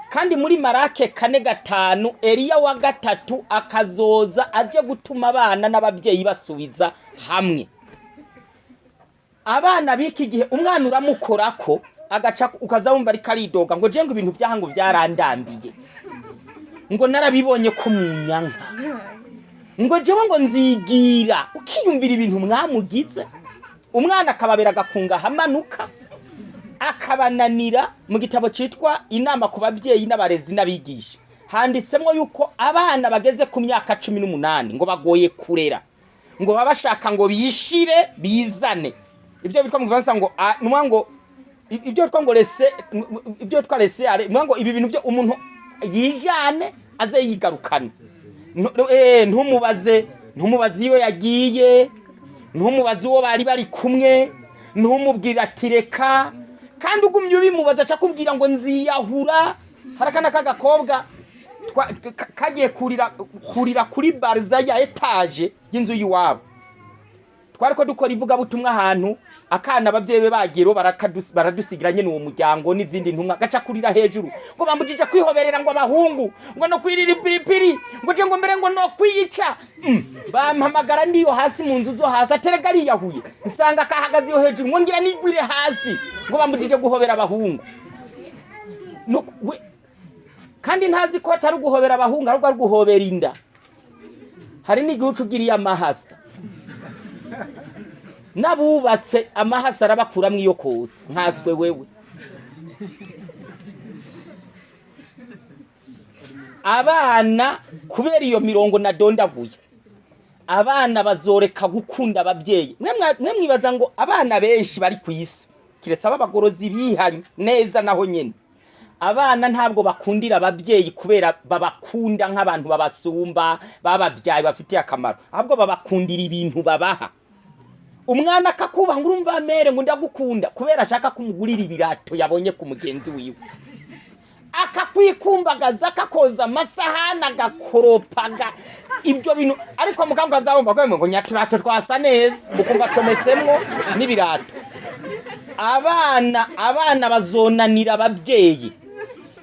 kandi muri Marake 4:5 Eliya wa gatatu akazoza aje gutuma abana n'ababyeyi basubiza hamwe. Abana b'iki gihe, umwana uramukorako agaca, ukaza wumva ariko aridoga ngo je ngo ibintu vyaha ngo vyarandambiye, ngo narabibonye ko munyanka, ngo jewe ngo nzigira. Ukiyumvira ibintu mwamugize, umwana akababera agakunga ahamanuka akabananira. Mu gitabo citwa Inama ku babyeyi n'abarezi n'abigisha handitsemwo yuko abana bageze ku myaka 18 ngo bagoye kurera, ngo baba bashaka ngo bishire bizane, ibyo bitwa mu Gifaransa ngo nukuvuga ngo ibyo bitwa ngo laisser, ibyo bitwa laisser, nukuvuga ngo ibi bintu byo umuntu yijane aze yigarukane. Ntumubaze iyo yagiye, ntumubaze uwo bari bari kumwe, ntumubwire ati reka. Kandi ugumye ubimubaza aca akubwira ngo nziyahura. Hari akana k'agakobwa kagiye kurira kuri baraza ya étage y'inzu y'iwabo. Twari ko dukora ivugabutumwa ahantu, akana ababyeyi be bagiye rero baradusigira nyene uwo muryango n'izindi ntumwa, gaca kurira hejuru ngo bambujije kwihoberera, ngo abahungu, ngo no kwirira ipiripiri, ngo je ngo mbere ngo no kwiyica. Bampamagara ndiyo hasi mu nzu zo hasi, aterega ariyahuye. Nsanga kahagaze iyo hejuru, ngo ngira nigwire hasi, ngo bambujije guhobera abahungu. No, we, Kandi ntazi ko atari uguhobera abahungu, ahubwo ari uguhobera inda. Hari n'igihe uca ugiriye amahasa, n'abubatse amahasa arabakuramwo iyo kotsa, nkaswe wewe. Abana kubera iyo mirongo nadondaguye, abana bazoreka gukunda ababyeyi. Mwe mwibaza ngo abana benshi bari ku isi, kiretse ab'abagorozi bihanye neza, naho nyene abana ntabwo bakundira ababyeyi kubera babakunda nk'abantu babasumba, bababyaye, bafitiye akamaro, ahubwo babakundira ibintu babaha. Umwana akakubaha ngo urumva mère, ngo ndagukunda, kubera ashaka kumugurira ibirato yabonye ku mugenzi wiwe, akakwikumbagaza, akakoza amasahani, agakoropaga ibyo bintu. Ariko muganga azabumva ko ngo nyaturato twasa neza, ukumva acometsemwo n'ibirato. Abana bazonanira ababyeyi.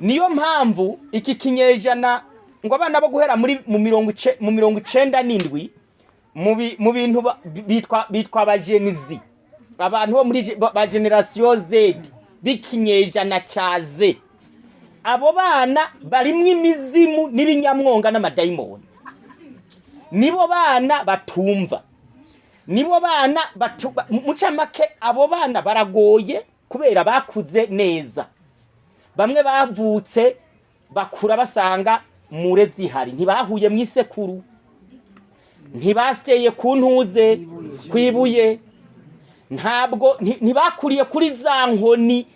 Niyo mpamvu iki kinyejana ngo abana bo guhera muri mu 97 mu bintu bitwa aba Gen Z, abantu bo muri ba génération Z b'ikinyejana ca Z, abo bana barimwo imizimu n'ibinyamwonga n'amadayimoni. Nibo bana batumva, nibo bana mucamake abo bana baragoye kubera bakuze neza. Bamwe bavutse bakura basanga mure zihari, ntibahuye mu isekuru, ntibasyeye ku ntuze kwibuye, ntabwo ntibakuriye kuri za nkoni.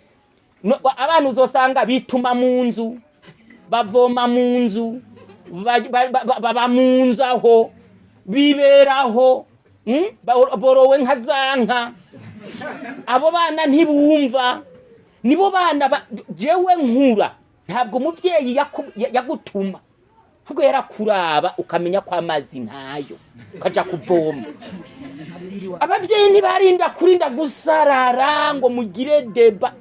No, abana uzosanga bituma mu nzu, bavoma mu nzu, baba mu nzu aho biberaho, Borowe nka za nka. Abo bana ntibumva, nibo bana jewe nkura ntabwo umuvyeyi yagutuma, ahubwo yarakuraba ukamenya ko amazi ntayo, ukaja kuvoma. Ababyeyi ntibarinda kurinda gusarara ngo mugire débat.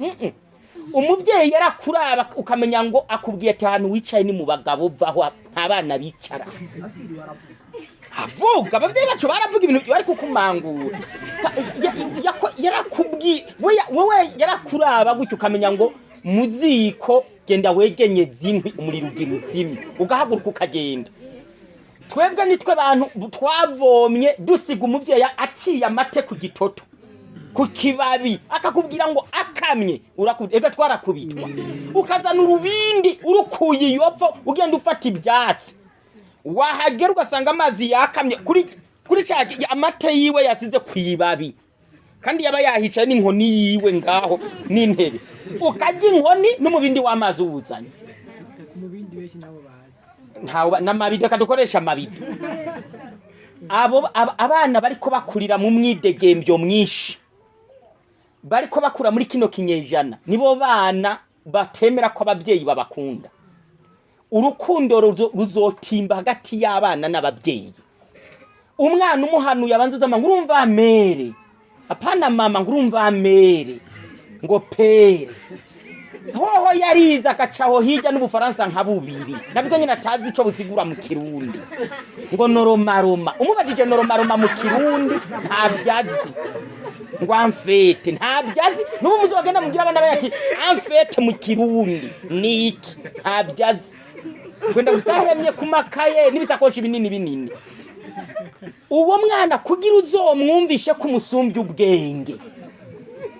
Umubyeyi yarakuraba ukamenya ngo akubwiye ati ahantu wicaye ni mu bagabo, vaho, nta bana bicara. Avuga, ababyeyi bacu baravuga ibintu bari kukumangura. Yarakubwiye wewe yarakuraba gutyo ukamenya ngo mu ziko genda wegenyeze inkwi, umuriro ugira uzimye, ugahaguruka ukagenda. Twebwe nitwe bantu twavomye dusiga umuvyeyi aciye amate ku gitoto, ku kibabi, akakubwira ngo akamye ega twarakubitwa, ukazana urubindi urukuye iyopfo, ugenda ufata ibyatsi, wahagera ugasanga amazi yakamye kuri ca amate yiwe yasize ku ibabi, kandi yaba yahicaye n'inkoni yiwe ngaho n'intebe, ukarya inkoni n'umubindi w'amazi uwuzanye. Mu bindi benshi nabo bazi. Ntawe n'amabido, reka dukoresha amabido. Abo abana bariko bakurira mu mwidegembyo mwinshi, bariko bakura muri kino kinyejana, nibo bana batemera ko ababyeyi babakunda. Urukundo ruzotimba hagati y'abana n'ababyeyi. Umwana umuhanuye abanza uzama ngo urumva mère, apana mama, ngo urumva mère, ngo père. Hoho yarize agacaho hirya n'ubufaransa nka bubiri, nabwo nyine atazi ico busigura mu Kirundi, ngo normalement. Umubajije normalement mu Kirundi ntabyazi, ngo en fait ntabyazi. N'ubu muzogenda mubwira abana bayo ati en fait mu Kirundi ni iki, ntabyazi. Gwenda gusa ku makaye n'ibisakoshi binini binini. Uwo mwana kugira uzomwumvishe ko umusumbya ubwenge,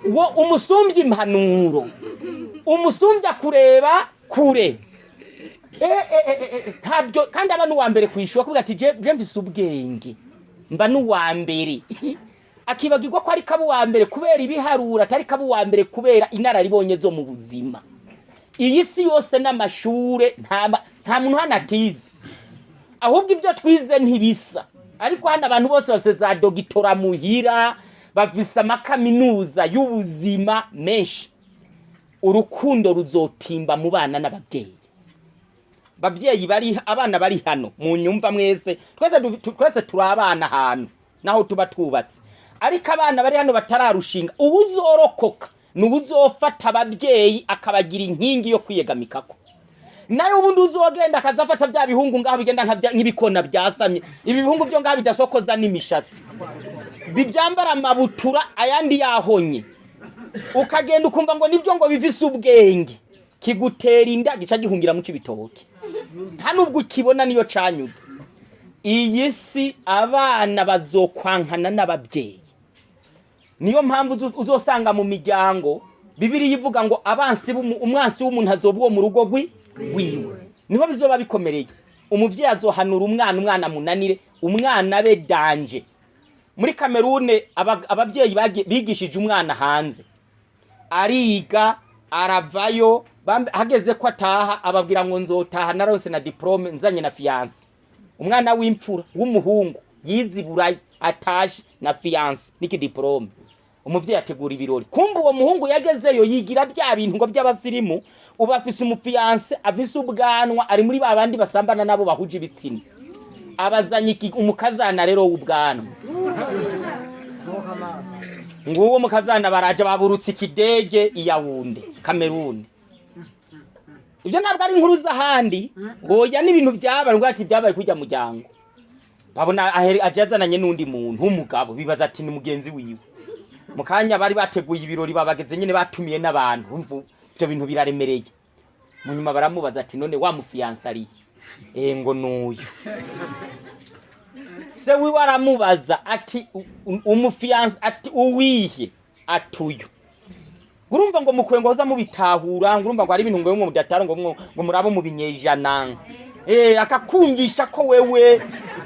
uwo umusumbya impanuro, umusumbya kureba kure, ntabyo. Kandi aba n'uwa mbere kwishura kuvuga ati je mfise ubwenge, mba n'uwa mbere, akibagirwa ko ari kaba uwa mbere kubera ibiharura, atari kaba uwa mbere kubera inararibonye zo mu buzima. Iyi si yose n'amashure, nta muntu hano atize, ahubwo ibyo twize ntibisa. Ariko hano abantu bose bafise za doctorat muhira, bafise amakaminuza y'ubuzima menshi. Urukundo ruzotimba mu bana n'ababyeyi. Babyeyi bari, abana bari hano mu nyumva mwese, twese twese turi abana ahantu naho tuba twubatse. Ariko abana bari hano batararushinga, uwuzorokoka ni uwuzofata ababyeyi akabagira inkingi yo kwiyegamikako. Nayo ubundi uzogenda akaza afata bya bihungu ngaho bigenda nk'ibikona byasamye, ibi bihungu byo ngaho bidasokoza n'imishatsi, bibyambara amabutura ayandi yahonye, ukagenda ukumva ngo nibyo ngo bivise ubwenge. Kigutera inda gica gihungira mu cibitoke, nta nubwo ukibona niyo canyuze. Iyi si abana bazokwankana n'ababyeyi. Niyo mpamvu uzosanga mu miryango Bibiliya ivuga ngo abansi umwansi w'umuntu azoba uwo mu rugo rwiwe. Niho bizoba bikomereye. Umuvyeyi azohanura umwana, umwana amunanire, umwana abe danger. Muri Kamerune ababyeyi bigishije umwana hanze, ariga aravayo, hageze ko ataha ababwira ngo nzotaha narose na diplôme, nzanye na fiancée. Umwana w'imfura w'umuhungu yize i Burayi, atashe na fiancée n'iki diplôme. Umuvyeyi ategura ibirori. Kumva uwo muhungu yagezeyo yigira bya bintu ngo by'abasirimu. Ubu afise umu fiancée, afise ubwanwa, ari muri ba bandi basambana nabo bahuje ibitsina. Abazanye umukazana rero w'ubwanwa. Nguwo mukazana, baraje baburutse ikidege i Yaoundé, Kameruni. Ibyo ntabwo ari inkuru z'ahandi, oya, n'ibintu byabaye. Ngo ati byabaye kujya muryango, babona aje azananye n'undi muntu w'umugabo, bibaza ati ni mugenzi wiwe. Mu kanya bari bateguye ibirori, babageze nyine batumiye n'abantu. Umva, ibyo bintu biraremereye. Mu nyuma baramubaza ati: "None wa mu fiancée ariye?" Eh, ngo nuyu. Se wiwe aramubaza ati: "Umu fiancée?" Ati: "Uwihe?" Atuyu. Urumva ngo mukwe ngo mubitahura, ngo urumva ngo ari ibintu ngo mudatara, ngo murabo mu binyejana. Akakumvisha ko wewe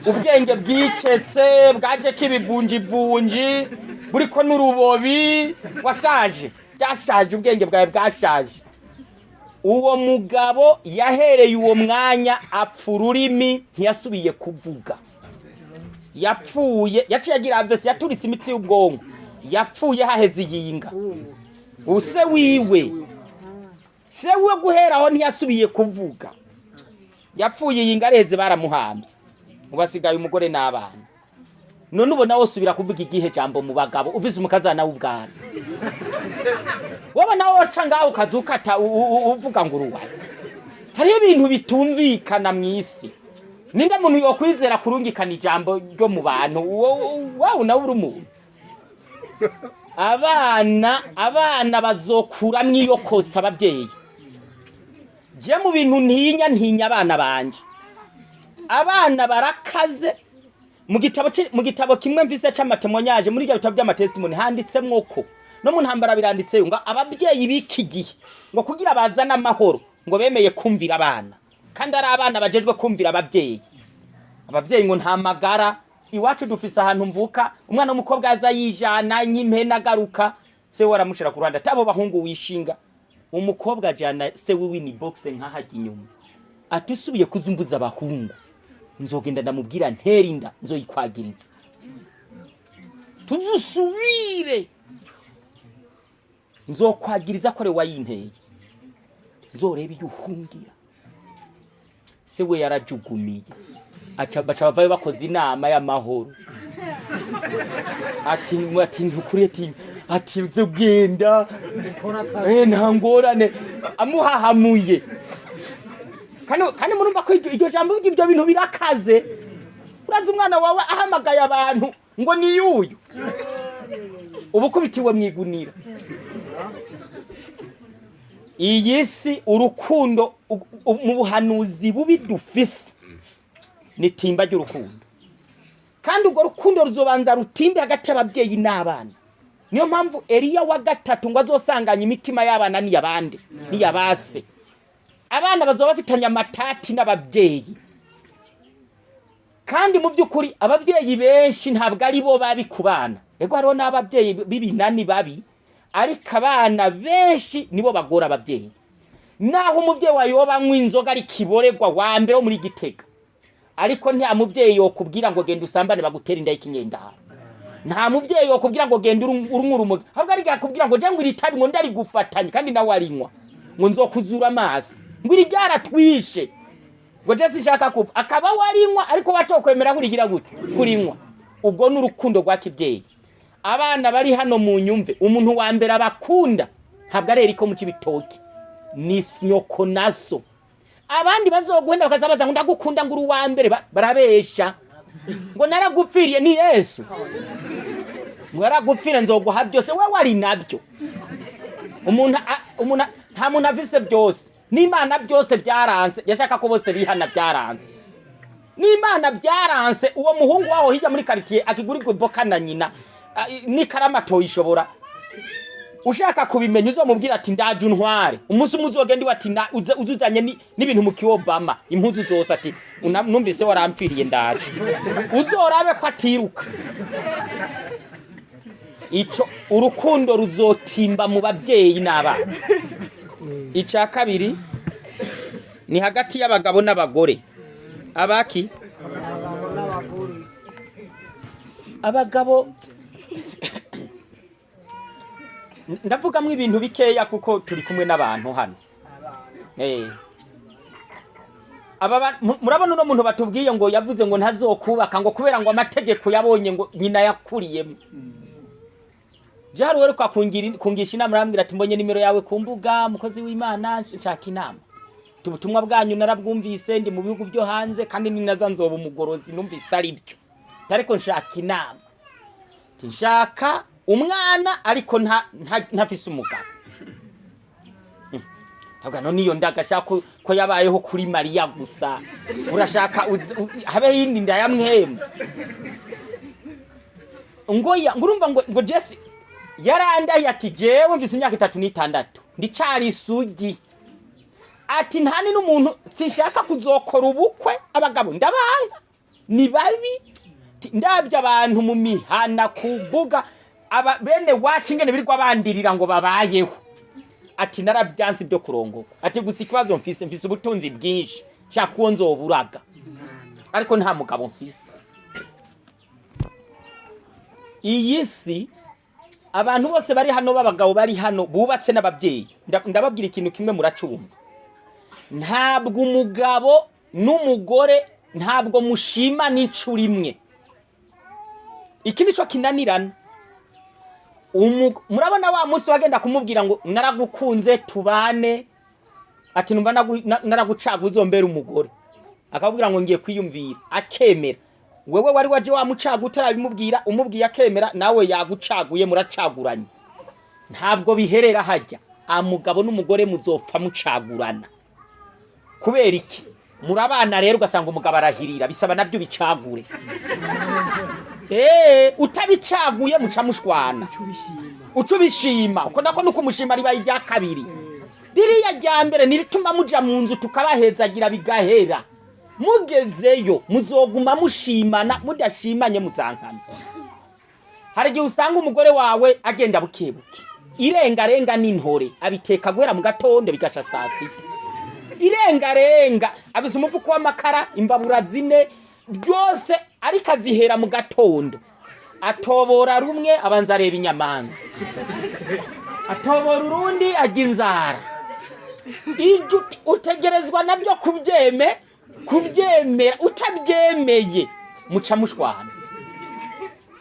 ubwenge bwicetse, bwaje k'ibivunjivunji, buriko n'urubobi, washaje, byashaje, ubwenge bwawe bwashaje. Uwo mugabo yahereye uwo mwanya apfa ururimi, ntiyasubiye kuvuga. Yapfuye yaciye agira AVC, yaturitse imitsi y'ubwonko. Yapfuye haheze iyinga. Use wiwe, se wiwe, guheraho ntiyasubiye kuvuga. Yapfuye iyinga areheze, baramuhambye. Ubu asigaye umugore n'abana. None ubona wosubira kuvuga igihe jambo mu bagabo uvise umukazana w'ubwana? Wowe nawe woca ngaho ukaza ukata uvuga ngo uruwaye. Hariho ibintu bitumvikana mu isi. Ninde muntu yokwizera kurungikana ijambo ryo mu bantu? Wawe nawe uri umuntu. Abana bazokuramwo iyo kotsa ababyeyi. Je mu bintu ntinya, ntinya abana banje. Abana barakaze. Mu gitabo kimwe mvise c'ama témoignages, muri ibyo bitabo by'ama testimonies, handitsemwo ko no mu ntambara biranditseyo ngo ababyeyi b'iki gihe ngo kugira bazane amahoro ngo bemeye kumvira abana, kandi ari abana bajejwe kumvira ababyeyi. Ababyeyi ngo nta magara. Iwacu dufise ahantu mvuka, umwana w'umukobwa aza yijana nk'impene, agaruka se we aramushira ku ruhande ati: "Abo bahungu wishinga." Umukobwa ajana se wiwe ni boxe nk'ahajya inyuma, ati: "Usubiye kuzumbuza abahungu, nzogenda ndamubwira ntera inda, nzoyikwagiriza, tuzusubire, nzokwagiriza ko ari wayinteye, nzoreba iyo uhungira." Se we yarajugumiye, aca baca bavayo bakoze inama y'amahoro, ati ntukuri, ati uzogenda, nta ngorane, amuhahamuye. Kandi murumva ko iryo jambo ry'ibyo bintu birakaze. Urazi umwana wawe ahamagaye abantu ngo ni yuyu, uba ukubitiwe mu igunira. Iyi si urukundo mu buhanuzi bubi dufise ni timba ry'urukundo, kandi urwo rukundo ruzobanza rutimbe hagati y'ababyeyi n'abana. Niyo mpamvu Eliya wa gatatu ngo azosanganya imitima y'abana n'iyabandi n'iyabase. Abana bazoba bafitanye amatati n'ababyeyi. Kandi mu by'ukuri ababyeyi benshi ntabwo ari bo babi ku bana. Ego, hariho n'ababyeyi b'ibinani babi, ariko abana benshi nibo bagora ababyeyi. Naho umubyeyi wawe yoba anywa inzoga ari kiboregwa wa mbere wo muri Gitega, ariko nta mubyeyi yokubwira ngo genda usambane bagutere inda y'ikinyendaro. Nta mubyeyi yokubwira ngo genda urunywa urumogi. Ahubwo ari yakubwira ngo jya ngo iri tabi ngo ndarigufatanye, kandi nawe arinywa, ngo nzokuzura amaso, ngo iri ryaratwishe, ngo je sinshaka kuva, akaba warinywa ariko watokwemera kurigira gute kurinywa. Ubwo ni urukundo rwa kibyeyi. Abana bari hano mu nyumve, umuntu wa mbere abakunda ntabwo ari Eriko mu Cibitoki, ni nyoko na so. Abandi bazoguhenda bakaza baza ngo ndagukunda, ngo uri uwa mbere, barabesha. Ngo naragupfiriye, ni Yesu ngo yaragupfire, nzoguha byose we wari nabyo. Umuntu Nta muntu afise byose. N'Imana byose byaranse, yashaka ko bose bihana, byaranse. N'Imana byaranse. Uwo muhungu waho hirya muri quartier akigurirwa iboka na nyina, n'ikarama atoyishobora. Ushaka kubimenya, uzomubwira ati: "Ndaje untware." Umunsi umwe uzogenda iwe, ati uzuzanye n'ibintu mu kiobama, impuzu zose, ati: "Numvise warampfiriye, ndaje." Uzorabe ko atiruka. Ico urukundo ruzotimba mu babyeyi n'abana. Icya kabiri ni hagati y'abagabo n'abagore. Abaki abagabo, ndavugamwo ibintu bikeya kuko turi kumwe n'abantu hano. Aba murabona uno muntu batubwiye ngo yavuze ngo ntazokubaka, ngo kubera ngo amategeko yabonye ngo nyina yakuriyemo. Je hari uweruka kungisha inama, arambwira ati: "Mbonye nimero yawe ku mbuga, mukozi w'Imana, nshaka inama. Ubutumwa bwanyu narabwumvise, ndi mu bihugu byo hanze, kandi ninaza nzoba umugorozi, numvise ari byo, ariko nshaka inama." Ati: "Nshaka umwana ariko ntafise umugabo." Ndavuga: "None iyo ndagashaka ko yabayeho kuri Mariya gusa, urashaka habeho iyindi nda ya mwemu?" Ngo ya ngo urumva ngo Jesse yarandaye, ati: "Jewe mfise imyaka 36, ndicari isugi." Ati: "Ntani n'umuntu, sinshaka kuzokora ubukwe, abagabo ndabanga, ni babi." Ati: "Ndabye abantu mu mihana ku mbuga, aba bene wacu ingene birirwa bandirira ngo babayeho." Ati: "Narabyanse ibyo kurongorwa." Ati: "Gusa ikibazo mfise, mfise ubutunzi bwinshi, nshaka uwo nzoburaga, ariko nta mugabo mfise." Iyi si, abantu bose bari hano b'abagabo, bari hano bubatse n'ababyeyi, ndababwira ikintu kimwe muracumva: ntabwo umugabo n'umugore, ntabwo mushima n'inshuro imwe. Iki nico kinanirana. Murabona wa munsi wagenda kumubwira ngo: "Naragukunze, tubane." Ati: "Numva naragucaga, uzombera umugore." Akabwira ngo: "Ngiye kwiyumvira." Akemera. Wewe wari waje wamucaga utarabimubwira, umubwiye akemera, nawe yagucaguye, muracaguranye. Ntabwo biherera hajya. Amugabo n'umugore muzopfa mucagurana. Kubera iki? Murabana rero, ugasanga umugabo arahirira, bisaba nabyo bicagure. Utabicaguye muca mushwana. Ucubishima. Uca ubishima uko nako nuko umushima ribaye irya kabiri. Ririya rya mbere nirituma muja mu nzu tukabahezagira bigahera. Mugezeyo muzoguma mushimana, mudashimanye muzankana. Hari igihe usanga umugore wawe agenda bukebuke, irengarenga n'intore abiteka guhera mu gatondo bigasha saa sita, irengarenga afise umufuko w'amakara, imbabura zine, byose, ariko azihera mu gatondo. Atobora rumwe, abanza areba inyamanza, atobora urundi, ajya inzara. Ibyo utegerezwa nabyo kubyemera. Utabyemeye muca mushwana.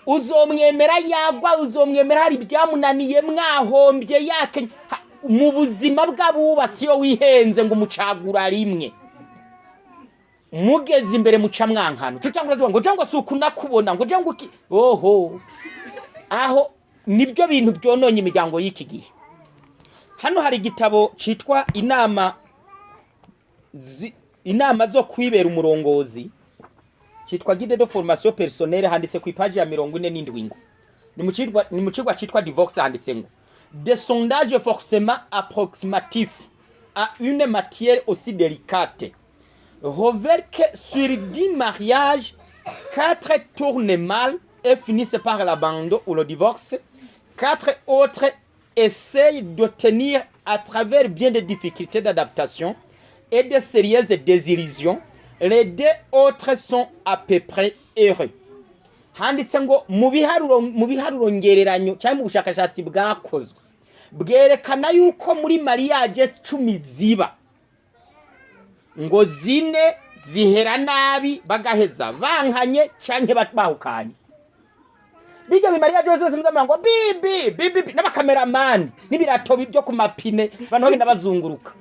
Uzomwemera yagwa, uzomwemera hari ibyamunaniye, mwahombye, yake mu buzima bw'abubatsi. Iyo wihenze ngo umucagura rimwe, mugeze imbere muca mwankana. Uco cyangwa uravuga ngo cyangwa si ukunakubona, ngo cyangwa uki oho. Aho nibyo bintu byononye imiryango y'iki gihe. Hano hari igitabo citwa inama zo kwibera umurongozi, citwa Guide de formation personnelle. Handitse ku ipaji ya 47 ngo ni mu cigwa citwa divorce. Handitse ngo: "Des sondages forcément approximatifs à une matière aussi délicate révèlent que sur 10 mariages, 4 tournent mal et finissent par l'abandon ou le divorce. Quatre autres essayent de tenir à travers bien des difficultés d'adaptation et de sérieuses désillusions. Les deux autres sont à peu près heureux." Handitse ngo mu biharuro ngereranyo cyangwa mu bushakashatsi bwakozwe, bwerekana yuko muri mariage 10 ziba, ngo zine zihera nabi, bagaheza bankanye canke bahukanye. Bijya bimariya byose byose muzamura ngo bibi bibi bi, n'abakameramani n'ibirato byo ku mapine, abantu bagenda bazunguruka.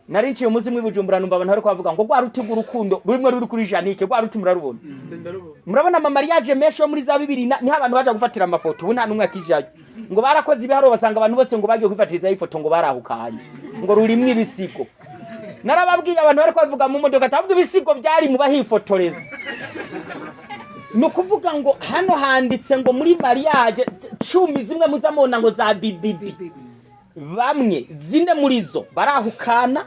Nari nciye umunsi umwe i Bujumbura, numva abantu bariko bavuga ngo rwa ruti rw'urukundo rumwe ruri kuri Janike, rwa ruti murarubona? Ndarubona. Murabona ama mariage menshi yo muri za bibiri niho abantu baja gufatira amafoto. Ubu nta n'umwe akijayo, ngo barakoze ibiharuro basanga abantu bose ngo bagiye kwifatirizayo ifoto ngo barahukanye, ngo rurimwo ibisigo. Narababwiye, abantu bariko bavuga mu modoka, tavuga ibisigo byari mu bahifotoreza. Ni ukuvuga ngo hano handitse ngo muri mariage 10 zimwe muzamubona ngo za bibibi, bamwe zine muri zo barahukana,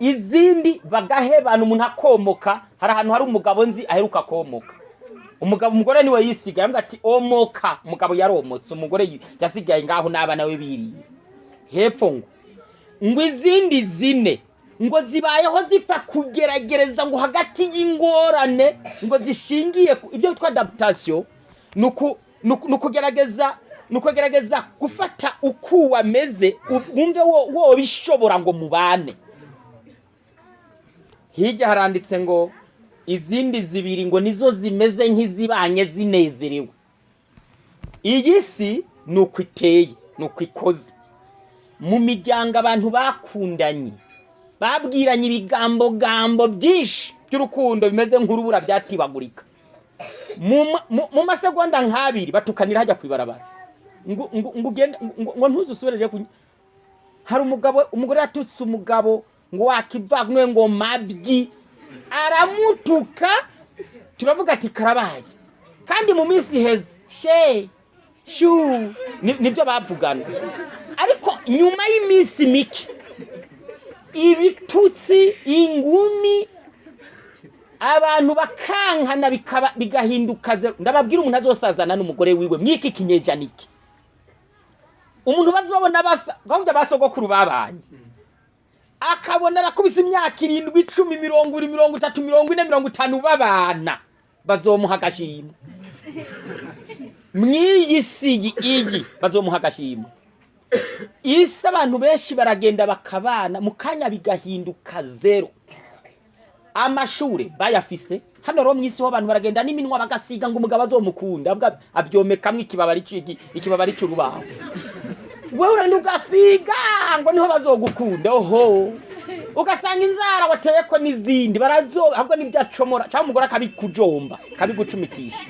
izindi bagahebana, umuntu akomoka. Hari ahantu hari umugabo nzi aheruka komoka, umugabo, umugore niwe yisigaye, avuga ati omoka. Umugabo yaromotse, umugore yasigaye ngaho n'abana we biriye hepfo. Ngo izindi zine ngo zibayeho zipfa kugerageza, ngo hagati y'ingorane ngo zishingiye ku ibyo bitwa adaptation, ni ukugerageza gufata uko wameze, wumve wo bishobora ngo mubane. Hirya haranditse ngo izindi zibiri ngo nizo zimeze nk'izibanye zinezerewe. Iyi si ni uko iteye, ni uko ikoze. Mu miryango abantu bakundanye, babwiranye ibigambogambo byinshi by'urukundo bimeze nk'urubura byatibagurika, mu masegonda nk'abiri batukanira hajya kwibarabara, ngo ugende, ngo ntuzusubire hari umugabo, umugore yatutse umugabo ngo wakivanywe, ngo mabyi, aramutuka. Turavuga ati karabaye. Kandi mu minsi iheze she shu nibyo bavugana, ariko nyuma y'iminsi mike ibitutsi, ingumi, abantu bakankana, bikaba bigahinduka zero. Ndababwira, umuntu azosazana n'umugore wiwe mwiki kinyejana iki, umuntu bazobona basa gahunda basogokuru babanye, akabona arakubise imyaka 7, 10, 20, 30, 40, 50 babana, bazomuha agashimwe mw'iyi si iyi, bazomuha agashimwe. Isi abantu benshi baragenda bakabana, mu kanya bigahinduka zero. Amashure bayafise hano rero mw'isi ho abantu baragenda n'iminwa bagasiga ngo umugabo azomukunda, avuga abyomekamwo ikibabari c'urubaho. Wewe uragenda ugasiga ngo niho bazogukunda, oho, ugasanga inzara wateyeko n'izindi barazo, ahubwo nibyo acomora cyangwa umugore akabikujomba, akabigucumitisha.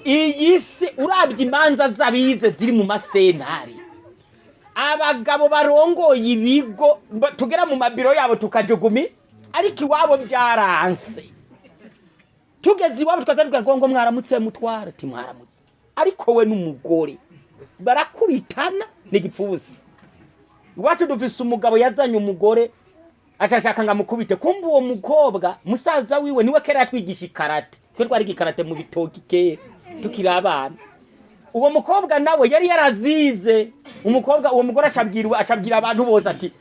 Iyi si urabye imanza z'abize ziri mu masentare, abagabo barongoye ibigo, tugera mu mabiro yabo tukajugumi, ariko iwabo byaranse. Tugeze iwabo tukaza tukavuga ngo mwaramutse mutwara, ati mwaramutse, ariko we n'umugore barakubitana n'igipfunsi. Iwacu dufise umugabo yazanye umugore, acashaka ngo amukubite, kumva uwo mukobwa musaza wiwe niwe kera yatwigisha ikarate. Twe twariga ikarate mu bitoki kera tukiri abana. Uwo mukobwa nawe yari yarazize. Umukobwa, uwo mugore acabwira abantu bose ati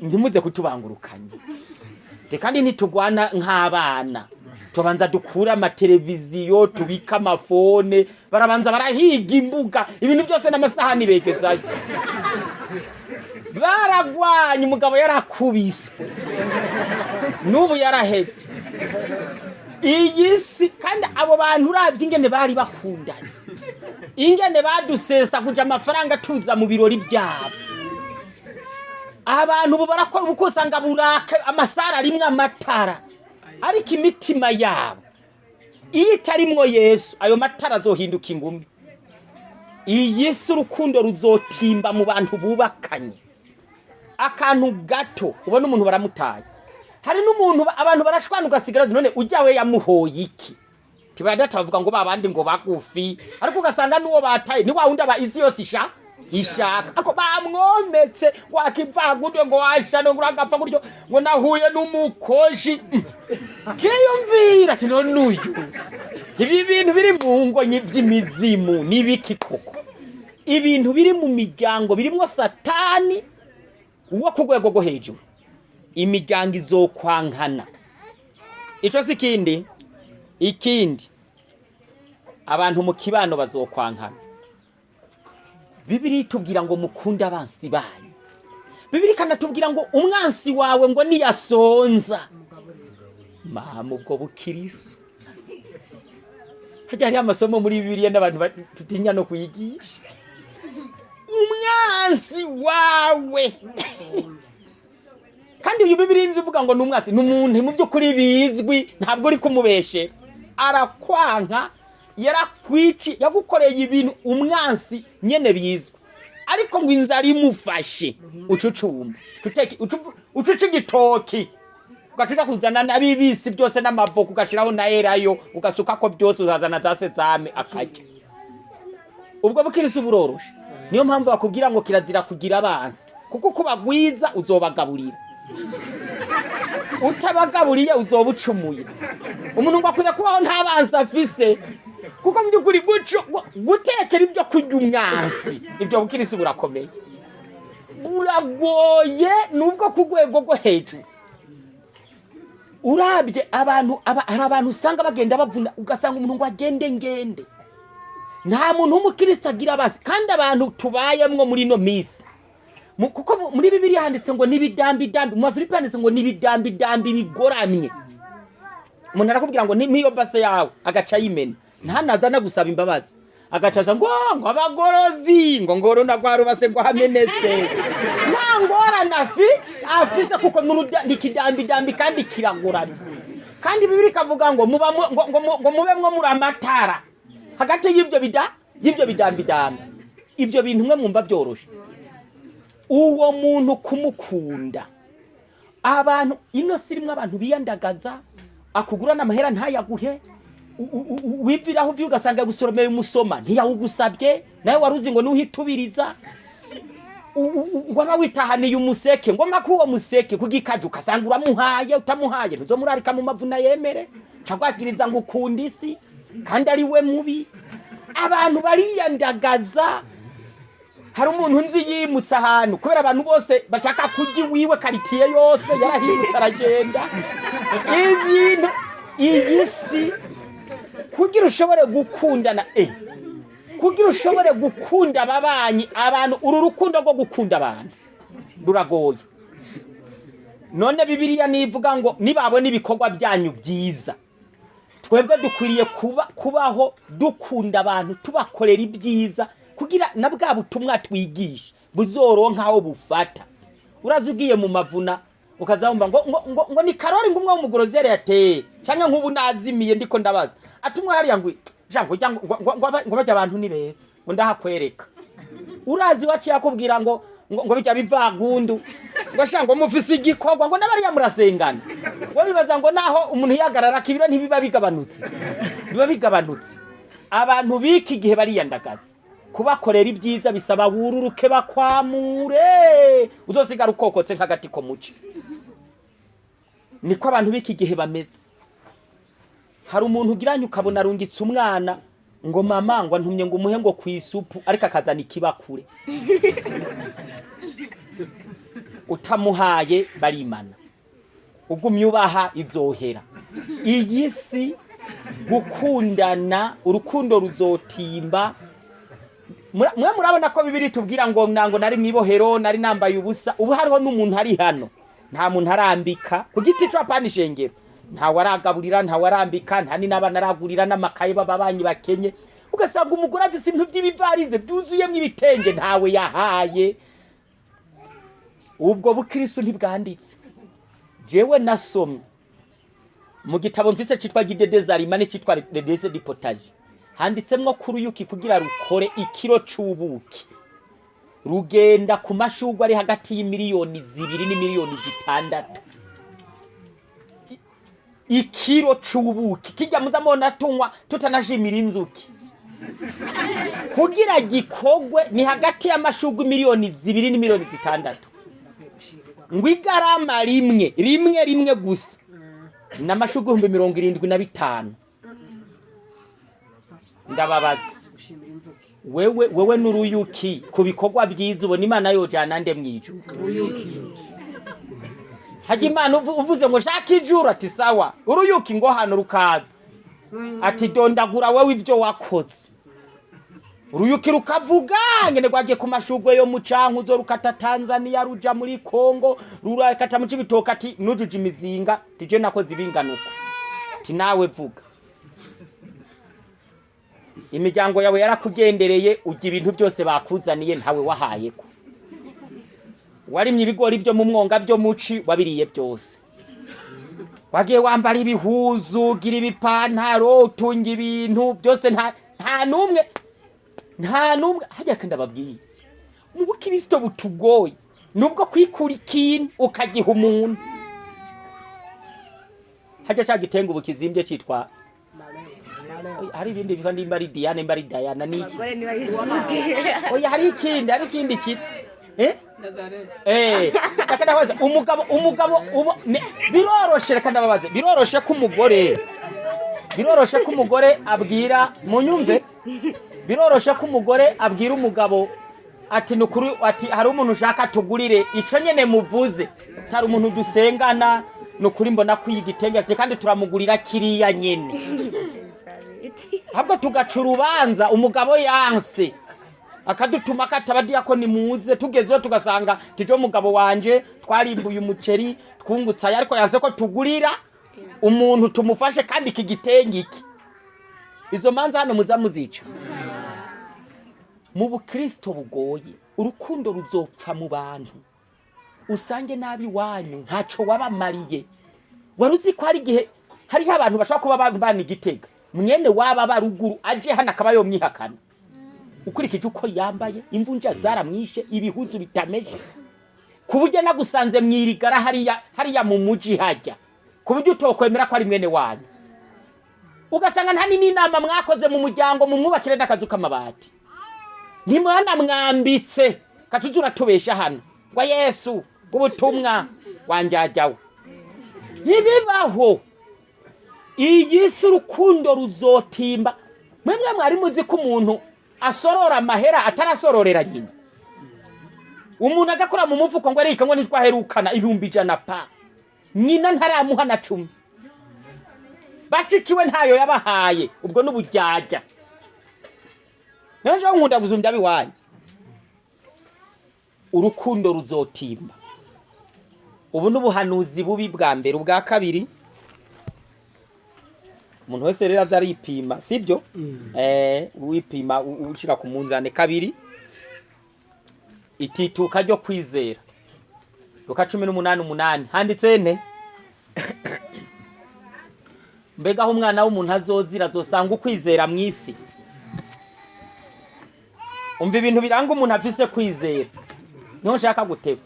ntimuze kutubangurukanye kandi ntitugwana nk'abana, tubanza dukure amateleviziyo, tubike amafone. Barabanza barahiga imbuga, ibintu byose n'amasahani begezayo, baragwanye. Umugabo yarakubiswe, n'ubu yarahebye iyi si. Kandi abo bantu urabye ingene bari bakundanye, ingene badusesa kuja amafaranga tuza mu birori byabo. Abantu ubu barakora ubukwe, usanga buraka amasara arimwo amatara, ariko imitima yabo iyo itarimwo Yesu, ayo matara azohinduka ingumi. Iyi si urukundo ruzotimba mu bantu bubakanye. Akantu gato ubona umuntu baramutaye. Hari n'umuntu abantu barashwana, ugasigara none ujya we yamuhoye iki? Tibadata bavuga ngo babandi ngo bagufi, ariko ugasanga n'uwo bataye ni wa wundi aba isi yose ishaka, ako bamwometse wakivagudwe ngo washane, ngo uragapfa gutyo, ngo nahuye n'umukoshi. Kiyumvira ati none uyu, ibi bintu biri mu ngo by'imizimu n'ibiki koko? Ibintu biri mu miryango birimwo Satani wo ku rwego rwo hejuru, imiryango izokwankana. Ico si ikindi. Ikindi, abantu mu kibano bazokwankana. Bibiliya itubwira ngo mukunde abansi banyu. Bibiliya ikanatubwira ngo umwansi wawe ngo niyasonza, mama, ubwo bukiriso. Hajya hariho amasomo muri Bibiliya n'abantu tutinya no kuyigisha. Umwansi wawe. Kandi uyu Bibiliya inzi ivuga ngo ni umwansi, ni umuntu mu by'ukuri bizwi, ntabwo uri kumubeshera, arakwanka, yarakwici, yagukoreye ibintu, umwansi nyene bizwi. Ariko ngo inzara imufashe, ucucumba uteke, ucuca igitoki, ugacuca kuzana na bibisi byose n'amavoka, ugashiraho na elayo, ugasukako byose, ukazana za sezame akarya. Ubwo bukirisi buroroshe. Niyo mpamvu bakubwira ngo kirazira kugira abansi, kuko uko bagwiza uzobagaburira, utabagaburiye uzoba ucumuye. Umuntu ngo akwiriye kubaho nta bansi afise, kuko mu by'ukuri gutekera ibyo kurya umwansi, ibyo bukirisi burakomeye, buragoye, nubwo ku rwego rwo hejuru. Urabye abantu hari abantu usanga bagenda bavuna, ugasanga umuntu ngo agende ngende. Nta muntu w'umukristo agira abansi. Kandi abantu tubayemwo muri ino minsi, kuko muri Bibiliya handitse ngo n'ibidambidambi, mu Bafilipi handitse ngo n'ibidambidambi bigoramye. Umuntu arakubwira ngo n'iyo base yawe, agaca yimena, ntanaza no gusaba imbabazi, agaca aza ngo "Ah, ngo abagorozi ngo ngoro na rwa rubase ngo hamenetse." Nta ngorane afise, kuko ni ikidambidambi kandi kiragoramye. Kandi Bibiliya ikavuga ngo muba ngo mubemwo muri amatara hagati y'ibyo bida y'ibyo bidambidambi. Ibyo bintu mwe mwumva byoroshe, uwo muntu kumukunda. Abantu ino si rimwe, abantu biyandagaza, akugura n'amahera ntayaguhe, wiviraho uvuye ugasanga yagusoromeye umusoma ntiyawugusabye, nawe wari uzi ngo nuhitubiriza. Waba witahaniye umuseke ngo mpa uwo museke kugikaje, ugasanga uramuhaye. Utamuhaye ntuzomurarika mu mavuna yemere, cagwagiriza ngo ukunda isi kandi ari we mubi. Abantu bariyandagaza. Hari umuntu nzi yimutse ahantu kubera abantu bose bashaka kurya iwiwe, quartier yose, yarahimutse aragenda. Ibintu iyi si, kugira ushobore gukundana, kugira ushobore gukunda ababanyi, abantu, uru rukundo rwo gukunda abantu ruragoye. None Bibiliya nivuga ngo nibabona ibikorwa byanyu byiza, twebwe dukwiriye kubaho dukunda abantu, tubakorera ibyiza, kugira na bwa butumwa twigisha buzoronka aho bufata. Uraza ugiye mu mavuna, ukaza wumva ngo ni Karori, ngo umwe w'umugorozi yari yateye, cyangwa nk'ubu nazimiye ndiko ndabaza ati umwe hariya ngo ja ngo ngo bajya abantu ni beza, ngo ndahakwereka. Urazi waciye akubwira ngo bijya bivagundu, ngo sha ngo mufise igikorwa, ngo n'abariya murasengana. Ngo bibaza ngo naho umuntu yihagarara ibiro ntibiba bigabanutse, biba bigabanutse. Abantu b'iki gihe bariyandagaza. Kubakorera ibyiza bisaba wururuke bakwamure, uzosigara ukokotse nk'agati ko muci. Niko abantu b'iki gihe bameze. Hari umuntu ugiranye ukabona arungitse umwana ngo mama ngo antumye ngo umuhe ngo ku isupu, ariko akazana ikibakure. Utamuhaye barimana, ugumye ubaha izohera. Iyi si gukundana, urukundo ruzotimba. Mwe murabona ko Bibiri tubwira ngo nango nari mwibohero, nari nambaye ubusa. Ubu hariho n'umuntu ari hano nta muntu arambika ku giti cyo ishengero, ntawe aragaburira, ntawe arambika, nta n'abana aragurira n'amakaye b'ababanyi bakenye. Ugasanga umugore afise ibintu by'ibivarize byuzuyemo ibitenge ntawe yahaye. Ubwo bukristo ntibwanditse. Jewe nasomye mu gitabo mfise citwa Guide des aliments n'icitwa Les Délices du potager, handitsemwo ko uruyuki kugira rukore ikiro c'ubuki rugenda ku mashurwe ari hagati y'imiliyoni 2 n'imiliyoni 6. Ikiro c'ubuki kijya muza mubona tunywa tutanashimira inzuki, kugira gikogwe ni hagati y'amashurwe miliyoni 2 n'imiliyoni 6. Ngo igarama rimwe rimwe rimwe gusa ni amashurwe 75,000. Ndababaza, Gushimira inzuki. Wewe n'uruyuki ku bikorwa byiza, ubona Imana yojana nde mwijuru? Uruyuki. Hajya Imana uvuze ngo shaka ijuru, ati sawa. Uruyuki ngo hano rukaza ati dondagura wewe ibyo wakoze. Uruyuki rukavuga ngene rwagiye ku mashurwe yo mu Cankuzo, rukata Tanzania, ruja muri Kongo, rurakata mu Cibitoke, ati nujuje imizinga, tije nakoze ibinganuko. Ati nawe vuga, imiryango yawe yarakugendereye, urya ibintu byose bakuzaniye, ntawe wahayeko. Warimye ibigori byo mu mwonga byo muci, wabiriye byose. Wagiye wambara ibihuzu, ugira ibipantaro, utunga ibintu byose, nta n'umwe, nta n'umwe hajya. Kandi ababwiye mu bukristo butugoye nubwo kwikura ikintu ukagiha umuntu. Hajya ca gitenga ubu kizimbye citwa, hari ibindi bitwa, nimba ari Diane, nimba ari Diana, ni iki? Abagore ntibayivuge. Oya, hari ikindi ki reka ndabaza umugabo ubo biroroshe, reka ndababaze, biroroshe ko umugore abwira, munyumve, biroroshe ko umugore abwira umugabo ati: "Nukuri," ati, "hari umuntu ushaka tugurire ico nyene muvuze, hari umuntu dusengana, nukuri mbona ko iyi gitenge ati kandi turamugurira kiriya nyene." Ahubwo tugaca urubanza, umugabo yanse akadutuma kataba diyakoni, muze. Tugezeyo tugasanga tije umugabo wanje twarimbuye umuceri, twungutse aya, ariko yanse ko tugurira umuntu tumufashe kandi iki gitenge iki. Izo manza hano muza muzica. Mu bukristo bugoye, urukundo ruzopfa mu bantu, usange nabi wanyu ntaco wabamariye. Wari uzi ko hari igihe hariho abantu bashobora kuba bana igitega, mwene waba baruguru aje hano akaba yomwihakana ukurikije uko yambaye, imvunja zaramwishe, ibihuzu bitameshe, ku buryo nagusanze mwirigara hariya hariya mu muji hajya, ku buryo utokwemera ko ari mwene wanyu. Ugasanga nta n'inama mwakoze mu muryango mumwubakire n'akazu k'amabati, ntimwana mwambitse katuzi. Uratubesha hano ngo Yesu ubutumwa wanjyajyawe, ntibibaho. Iyi si urukundo ruzotimba. Mwemwe mwari muzi ko umuntu asorora amahera atarasororera nyina? Umuntu agakora mu mufuko ngo arika ngo ntitwaherukana 100,000 pa nyina ntaramuha na 10, bashikiwe ntayo yabahaye. Ubwo n'ubujyajya. Ejo nkunda gusumbya abiwanyu. Urukundo ruzotimba. Ubu n'ubuhanuzi bubi bwa mbere. Ubwa kabiri, umuntu wese rero aza aripima, sibyo? Wipima ushira ku munzane. Kabiri, itituka ryo kwizera. Luka 18:8 handitse nte? Mbega aho umwana w'umuntu azozira azosanga ukwizera mw'isi? Umva ibintu biranga umuntu afise kwizera. Niho nshaka guteba.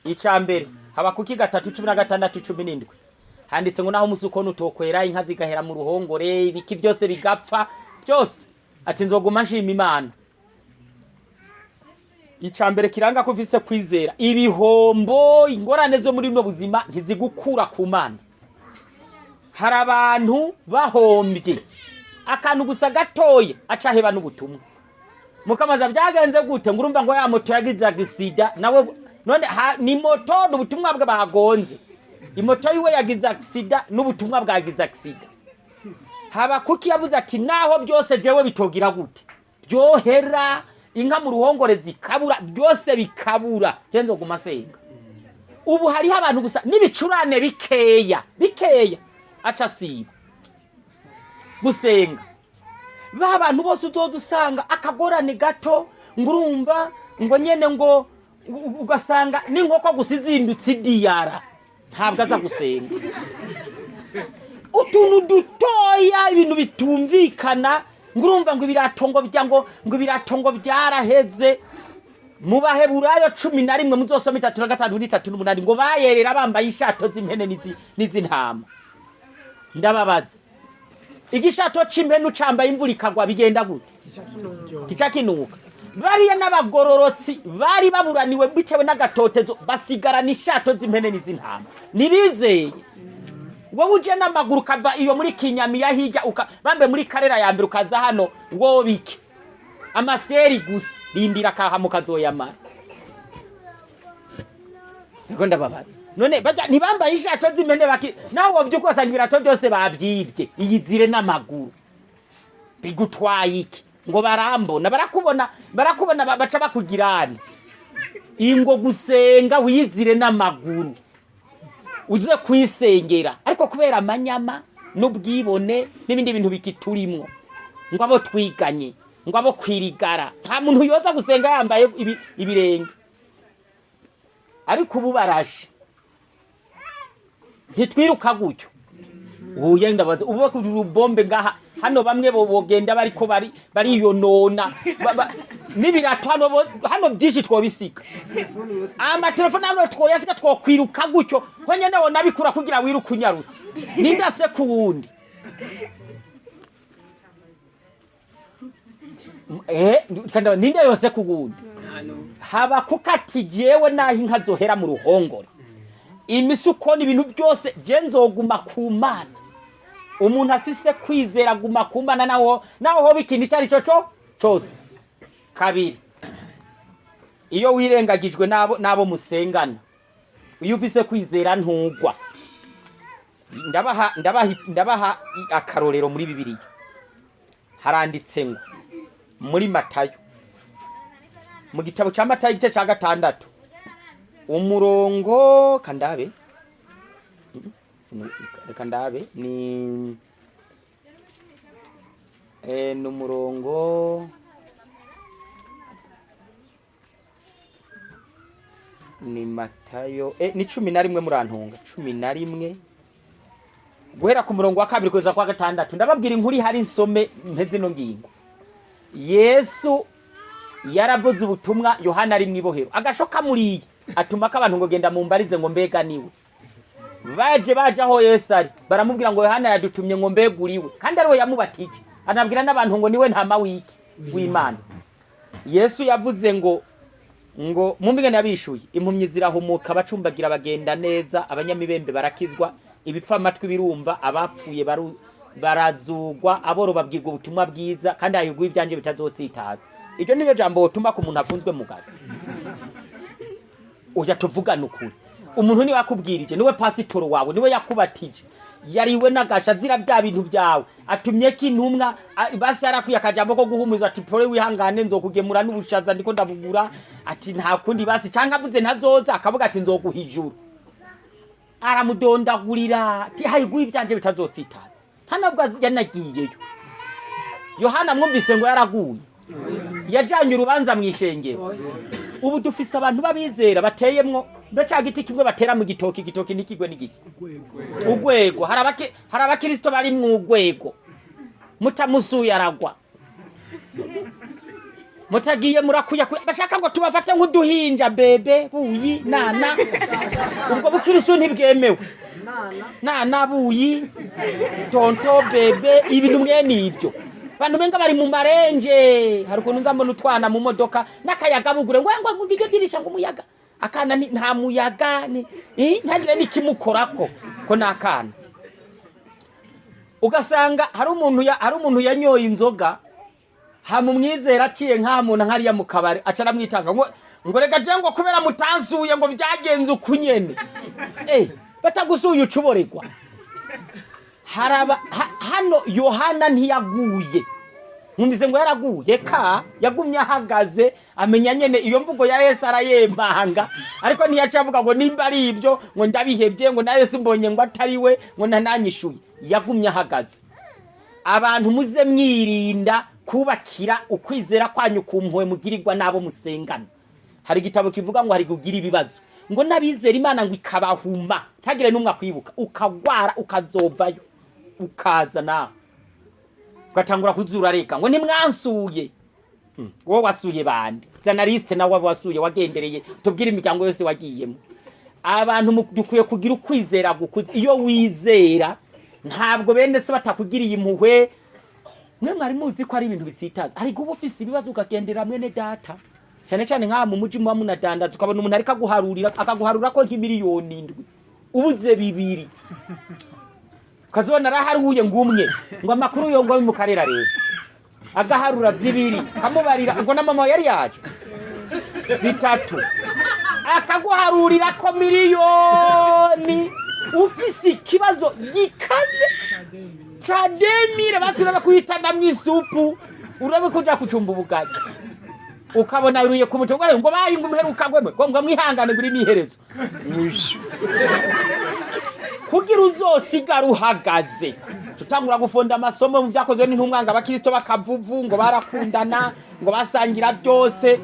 Ica mbere, Habakuki 3:16-17, handitse ngo naho umusukono utokwera, inka zigahera mu ruhongore, ibiki byose bigapfa byose, ati nzoguma nshima Imana. Ica mbere kiranga ko ufise kwizera: ibihombo, ingorane zo muri buno buzima ntizigukura ku Mana. Hari abantu bahombye akantu gusa gatoya acaheba n'ubutumwa. Mukamaza byagenze gute? Ngo urumva ngo ya moto yagize accident nawe. None ni moto n'ubutumwa bwe bagonze? Imoto yiwe yagize accident n'ubutumwa bwagize accident? Habakuki yavuze ati naho byose jewe bitogira gute, byohera, inka mu ruhongore zikabura, byose bikabura, je nzoguma senga. Ubu hariho abantu gusa n'ibicurane bikeya bikeya aca asiba gusenga. Ba bantu bose uzoza usanga akagorane gato, ngo urumva ngo nyene ngo ugasanga n'inkoko gusa izindutse idiyara, ntabwo aza gusenga. Utuntu dutoya, ibintu bitumvikana, ngo urumva ngo ibirato ngo bya ngo ibirato ngo byaraheze. Mu Baheburayo 11 muzosoma 35 n'38, ngo bayerera bambaye ishato z'impene n'iz'intama. Ndababaza, igishato c'impene ucambaye imvura ikagwa bigenda gute? Kica kinuka. Bariya n'abagororotsi bari baburaniwe bitewe n'agatotezo, basigarana ishato z'impene n'iz'intama, ntibizeye. Wowe uje n'amaguru ukava iyo muri Kinyamiya hirya bambe muri Karera ya mbere ukaza hano wobike amafyeri gusa, rindira kaha mukazoyamara. Niko ndababaza, none baja ntibambaye ishato z'impene baki nawe wovyuka ugasanga ibirato byose babyibye, iyizire n'amaguru, bigutwaye iki? Ngo barambona, barakubona, barakubona, baca bakugirana ingo. Gusenga wiyizire n'amaguru uze kwisengera. Ariko kubera amanyama n'ubwibone n'ibindi bintu bikiturimwo, ngo abo twiganye, ngo abo kwirigara, nta muntu yoza gusenga yambaye ibirenge. Ariko ubu barashe, ntitwiruka gutyo. Uye ndabaza, ubu bakujura ubombe ngaha hano, bamwe bo bogenda bariko bari bariyonona. N'ibirato hano hano byinshi twobisiga, amatelefone hano twoyasiga, twokwiruka gutyo honyene. Wonabikura kugira wiruke unyarutse, nindase ku wundi. Kandi ninde yose ku wundi haba kuko ati jewe naho inka zohera mu ruhongore, imisuko n'ibintu byose, je nzoguma ku Mana. Umuntu afise kwizera aguma ku Mana naho hoba ikintu icyo ari cyo cose. Kabiri, iyo wirengagijwe n'abo musengana, iyo ufise kwizera ntugwa. Ndabaha akarorero muri Bibiliya. Haranditse ngo muri Matayo, mu gitabo cya Matayo igice cya 6, umurongo kandabe. Reka ndabe, ni umurongo, ni Matayo ni 11, murantunga, 11 guhera ku murongo wa 2 kugeza kwa 6. Ndababwira inkuru ihari, nsome mpeze ino ngingo. Yesu yaravuze ubutumwa, Yohana ari mw'ibohero, agasho kamuriye, atuma ko abantu ngo genda mumbarize ngo mbega niwe. Baje aho Yesu ari, baramubwira ngo Yohana yadutumye ngo mbega uriwe, kandi ariwe yamubatije, anabwira n'abantu ngo niwe ntama wiki w'Imana. Yesu yavuze ngo mwumvingane, yabishuye: impumyi zirahumuka, abacumbagira bagenda neza, abanyamibembe barakizwa, ibipfa amatwi birumva, abapfuye barazugwa, aboro babwirwa ubutumwa bwiza, kandi hahirwa ibyanje bitazotsitaza. Iryo niyo jambo wotuma ku muntu afunzwe mu gaso. Oya, tuvugane ukuri, umuntu niwe yakubwirije, niwe pasitoro wawe, niwe yakubatije, yariwe n'agasha azira bya bintu byawe, atumye ko intumwa, basi yarakwiye akajambo ko guhumuza, ati pore wihangane, nzokugemura n'ubushaza ndiko ndabugura, ati nta kundi basi, canke avuze ntazoza, akavuga ati nzoguha ijuru, aramudondagurira ati hayiguye ibyanje bitazotsitaza. Nta nubwo yanagiyeyo. Yohana mwumvise ngo yaraguye, yajanye urubanza mu ishengero. Ubu dufise abantu b'abizera bateyemwo mbe ca giti kimwe batera mu gitoki, igitoki ntikigwe n'igiki ugwego. Hari abakristo bari mu ugwego, mutamusuye aragwa, mutagiye murakuya bashaka ngo tubafate nk'uduhinja, bebe buyi nana. Ubwo bukristo ntibwemewe. Nana, buyi, tonto, bebe, ibintu mwene ibyo. Abantu benga bari mu marenje. Hari ukuntu nza mbona utwana mu modoka n'akayaga bugure, ngo iryo dirisha ngo umuyaga, akana nta muyaga ni ntagire n'ikimukorako ko n'akana. Ugasanga hari umuntu yanyoye inzoga, hama umwizera aciye nk'aha muntu nkariya mu kabari, aca aramwitanga ngo reka je ngo kubera mutansuye ngo byagenze uku nyene. Batagusuye ucuboregwa. Hano Yohana ntiyaguye, nkumvise ngo yaraguye, ka yagumye ahagaze, amenya nyene iyo mvugo ya Yesu arayempanga, ariko ntiyaca avuga ngo nimba ari ibyo ngo ndabihebye, ngo na Yesu mbonye ngo atari we, ngo ntananyishuye. Yagumye ahagaze. Abantu muze mwirinda kubakira ukwizera kwanyu ku mpuhwe mugirirwa n'abo musengana. Hari igitabo kivuga ngo hari kugira ibibazo ngo n'abizera Imana ngo ikabahuma, ntagire n'umwe akwibuka, ukagwara ukazovayo, ukaza nawe ugatangura kuzura reka ngo ntimwansuye. Wowe wasuye bande? Zana liste nawe wasuye, wagendereye, tubwire imiryango yose wagiyemo. Abantu dukwiye kugira ukwizera gukuze. Iyo wizera ntabwo bene so batakugiriye impuhwe. Mwe mwari muzi ko ari ibintu bisitaza. Ariko uba ufise ibibazo ukagendera mwene data, cyane cyane nk'aha mu muji muba munadandaza, ukabona umuntu ariko aguharurira, akaguharura ko nk'imiliyoni 7, ubuze 2, ukazibona araharuye ngo umwe ngo amakuru yo ngo abe mu karere, rero agaharura 2, kamubarira ngo na mama yari yaje 3, akaguharurira ko miliyoni, ufise ikibazo gikaze ca demire, basi urabe kuhitana mw'isupu, urabe kuja kucumba ubugari, ukabona ruye ku mutongo ngo bayi ngo umuheruka gwemwe ngo mwihangane ngo uri niherezo kugira uzosigara uhagaze. Tutangura gufonda amasomo mu byakozwe n'intumwa ngo abakristo bakavuvu ngo barakundana, ngo basangira byose.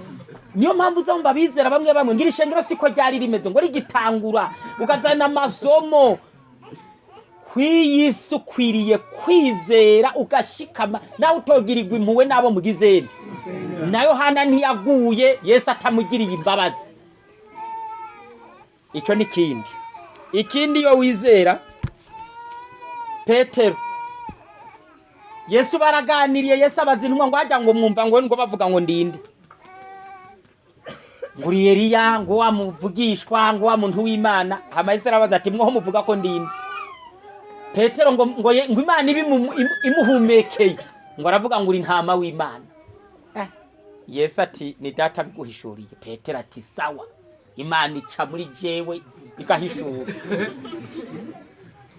Niyo mpamvu uzumva abizera bamwe bamwe ngira ishengero siko ryari rimeze, ngo rigitangura ukazana amasomo. Kw'iyi si ukwiriye kwizera ugashikama, nawe utogirirwa impuhwe n'abo mugizeni. Na Yohana ntiyaguye Yesu atamugiriye imbabazi. Icyo ni kindi. Ikindi, iyo wizera Petero, Yesu baraganiriye, Yesu abaza intumwa ngo hajya ngo mwumva ngo bavuga ngo ndinde, ngo uri Eliya, ngo wa muvugishwa, ngo wa muntu w'Imana. Hama Yesu arabaza ati: "Mwoho muvuga ko ndinde?" Petero ngo Imana ibe imuhumekeye, ngo aravuga ngo: "Uri ntama w'Imana." Yesu ati: "Ni Data biguhishuriye." Petero ati: "Sawa, Imana ica muri jewe igahishura."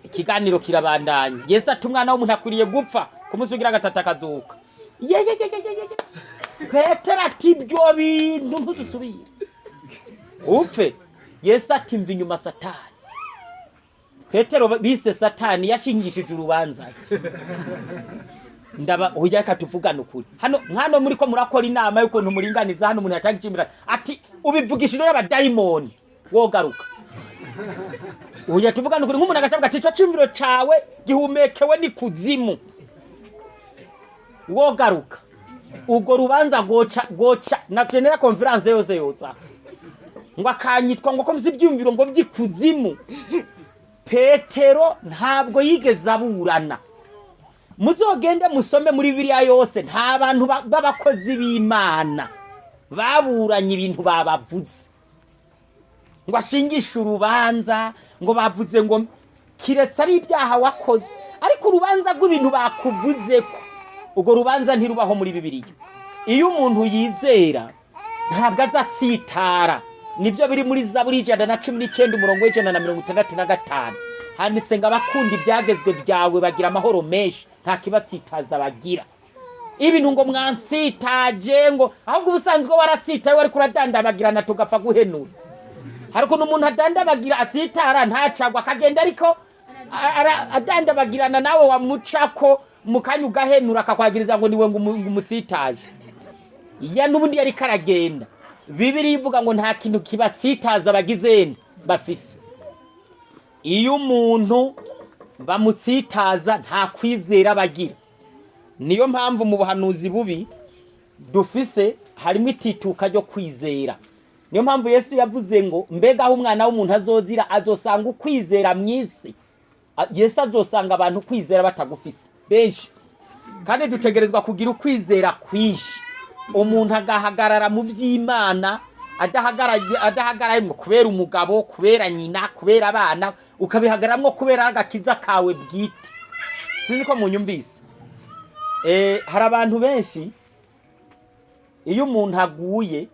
Ikiganiro kirabandanya. Yesu ati: "Umwana w'umuntu akwiriye gupfa, ku munsi ugira gatatu akazuka." Yeyeyeyeyeye, Petero ati: "Ibyo bintu ntuzusubire upfe." Yesu ati: "Mva inyuma, Satani." Petero bise Satani yashingishije urubanza. Ndaba oya, reka tuvugane ukuri. Hano nkano muri ko murakora inama y'ukuntu muringaniza hano, umuntu yatanga icyumviro ati: "Ubivugishije n'abadayimoni," wogaruka. Oya, tuvugane ukuri, nk'umuntu agacavuga ati: "Ico ciyumviro cawe gihumekewe ni kuzimu," wogaruka. Ubwo rubanza goca goca na général conférence yose yoza ngo akanyitwa ngo ko mfise ibyumviro ngo by'ikuzimu. Petero ntabwo yigeze aburana. Muzogende musome muri Bibiliya yose, nta bantu b'abakozi b'Imana baburanye ibintu babavuze, ngo ashingishe urubanza ngo bavuze ngo, kiretse ari ibyaha wakoze. Ariko urubanza rw'ibintu bakuvuze ko, urwo rubanza ntirubaho muri Bibiliya. Iyo umuntu yizera ntabwo aza atsitara. Nibyo biri muri Zaburi 119, umurongo w'165, handitse ngo: "Abakunda ibyagezwe byawe bagira amahoro menshi, nta kibatsitaza bagira." Ibintu ngo mwansitaje, ngo ahubwo ubusanzwe waratsitaye, wari kuradandabagirana tugapfa guhenura. Hari ukuntu umuntu adandabagira, atsitara, ntacagwa, akagenda ariko adandabagirana, nawe wamucako mu kanya ugahenura, akakwagiriza ngo niwe ngo umutsitaje. Ya n'ubundi yari karagenda. Bibiri ivuga ngo nta kintu kibatsitaza bagizene bafise. Iyo umuntu bamutsitaza, nta kwizera bagira. Niyo mpamvu mu buhanuzi bubi dufise harimo itituka ryo kwizera. Niyo mpamvu Yesu yavuze ngo: "Mbega aho umwana w'umuntu azozira, azosanga ukwizera mu isi?" Yesu azosanga abantu kwizera batagufise benshi, kandi dutegerezwa kugira ukwizera kwinshi, umuntu agahagarara mu by'Imana, adahagaraye ngo kubera umugabo, kubera nyina, kubera abana, ukabihagararamwo kubera agakiza kawe bwite. Sinzi ko munyumvise. Hari abantu benshi iyo umuntu aguye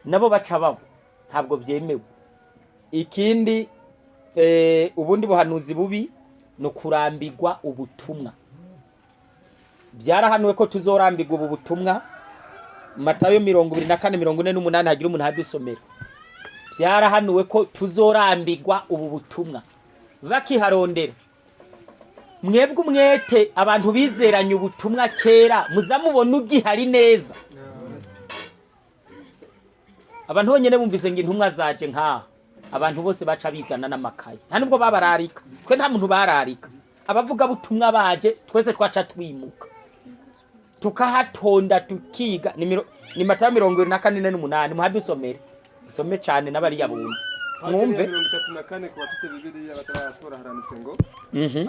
nabo baca babo, ntabwo byemewe. Ikindi, ubundi buhanuzi bubi ni ukurambirwa ubutumwa. Byarahanuwe ko tuzorambirwa ubu butumwa. Matayo 24:48, hagira umuntu hadusomera. Byarahanuwe ko tuzorambirwa ubu butumwa. Bakiharondera mwebwe umwete abantu bizeranye ubutumwa kera, muza mubona ugihari neza. Abantu bonyene bumvise ngo intumwa zaje nkaha, abantu bose baca bizana n'amakaye. Nta nubwo babararika, twe nta muntu bararika. Abavuga butumwa baje, twese twaca twimuka tukahatonda tukiga. Ni Matayo 24:8, muhadusomere, usome cane n'abariya bumve mwumve. 34, ku bafise Bibiliya bataratora, haranditse ngo: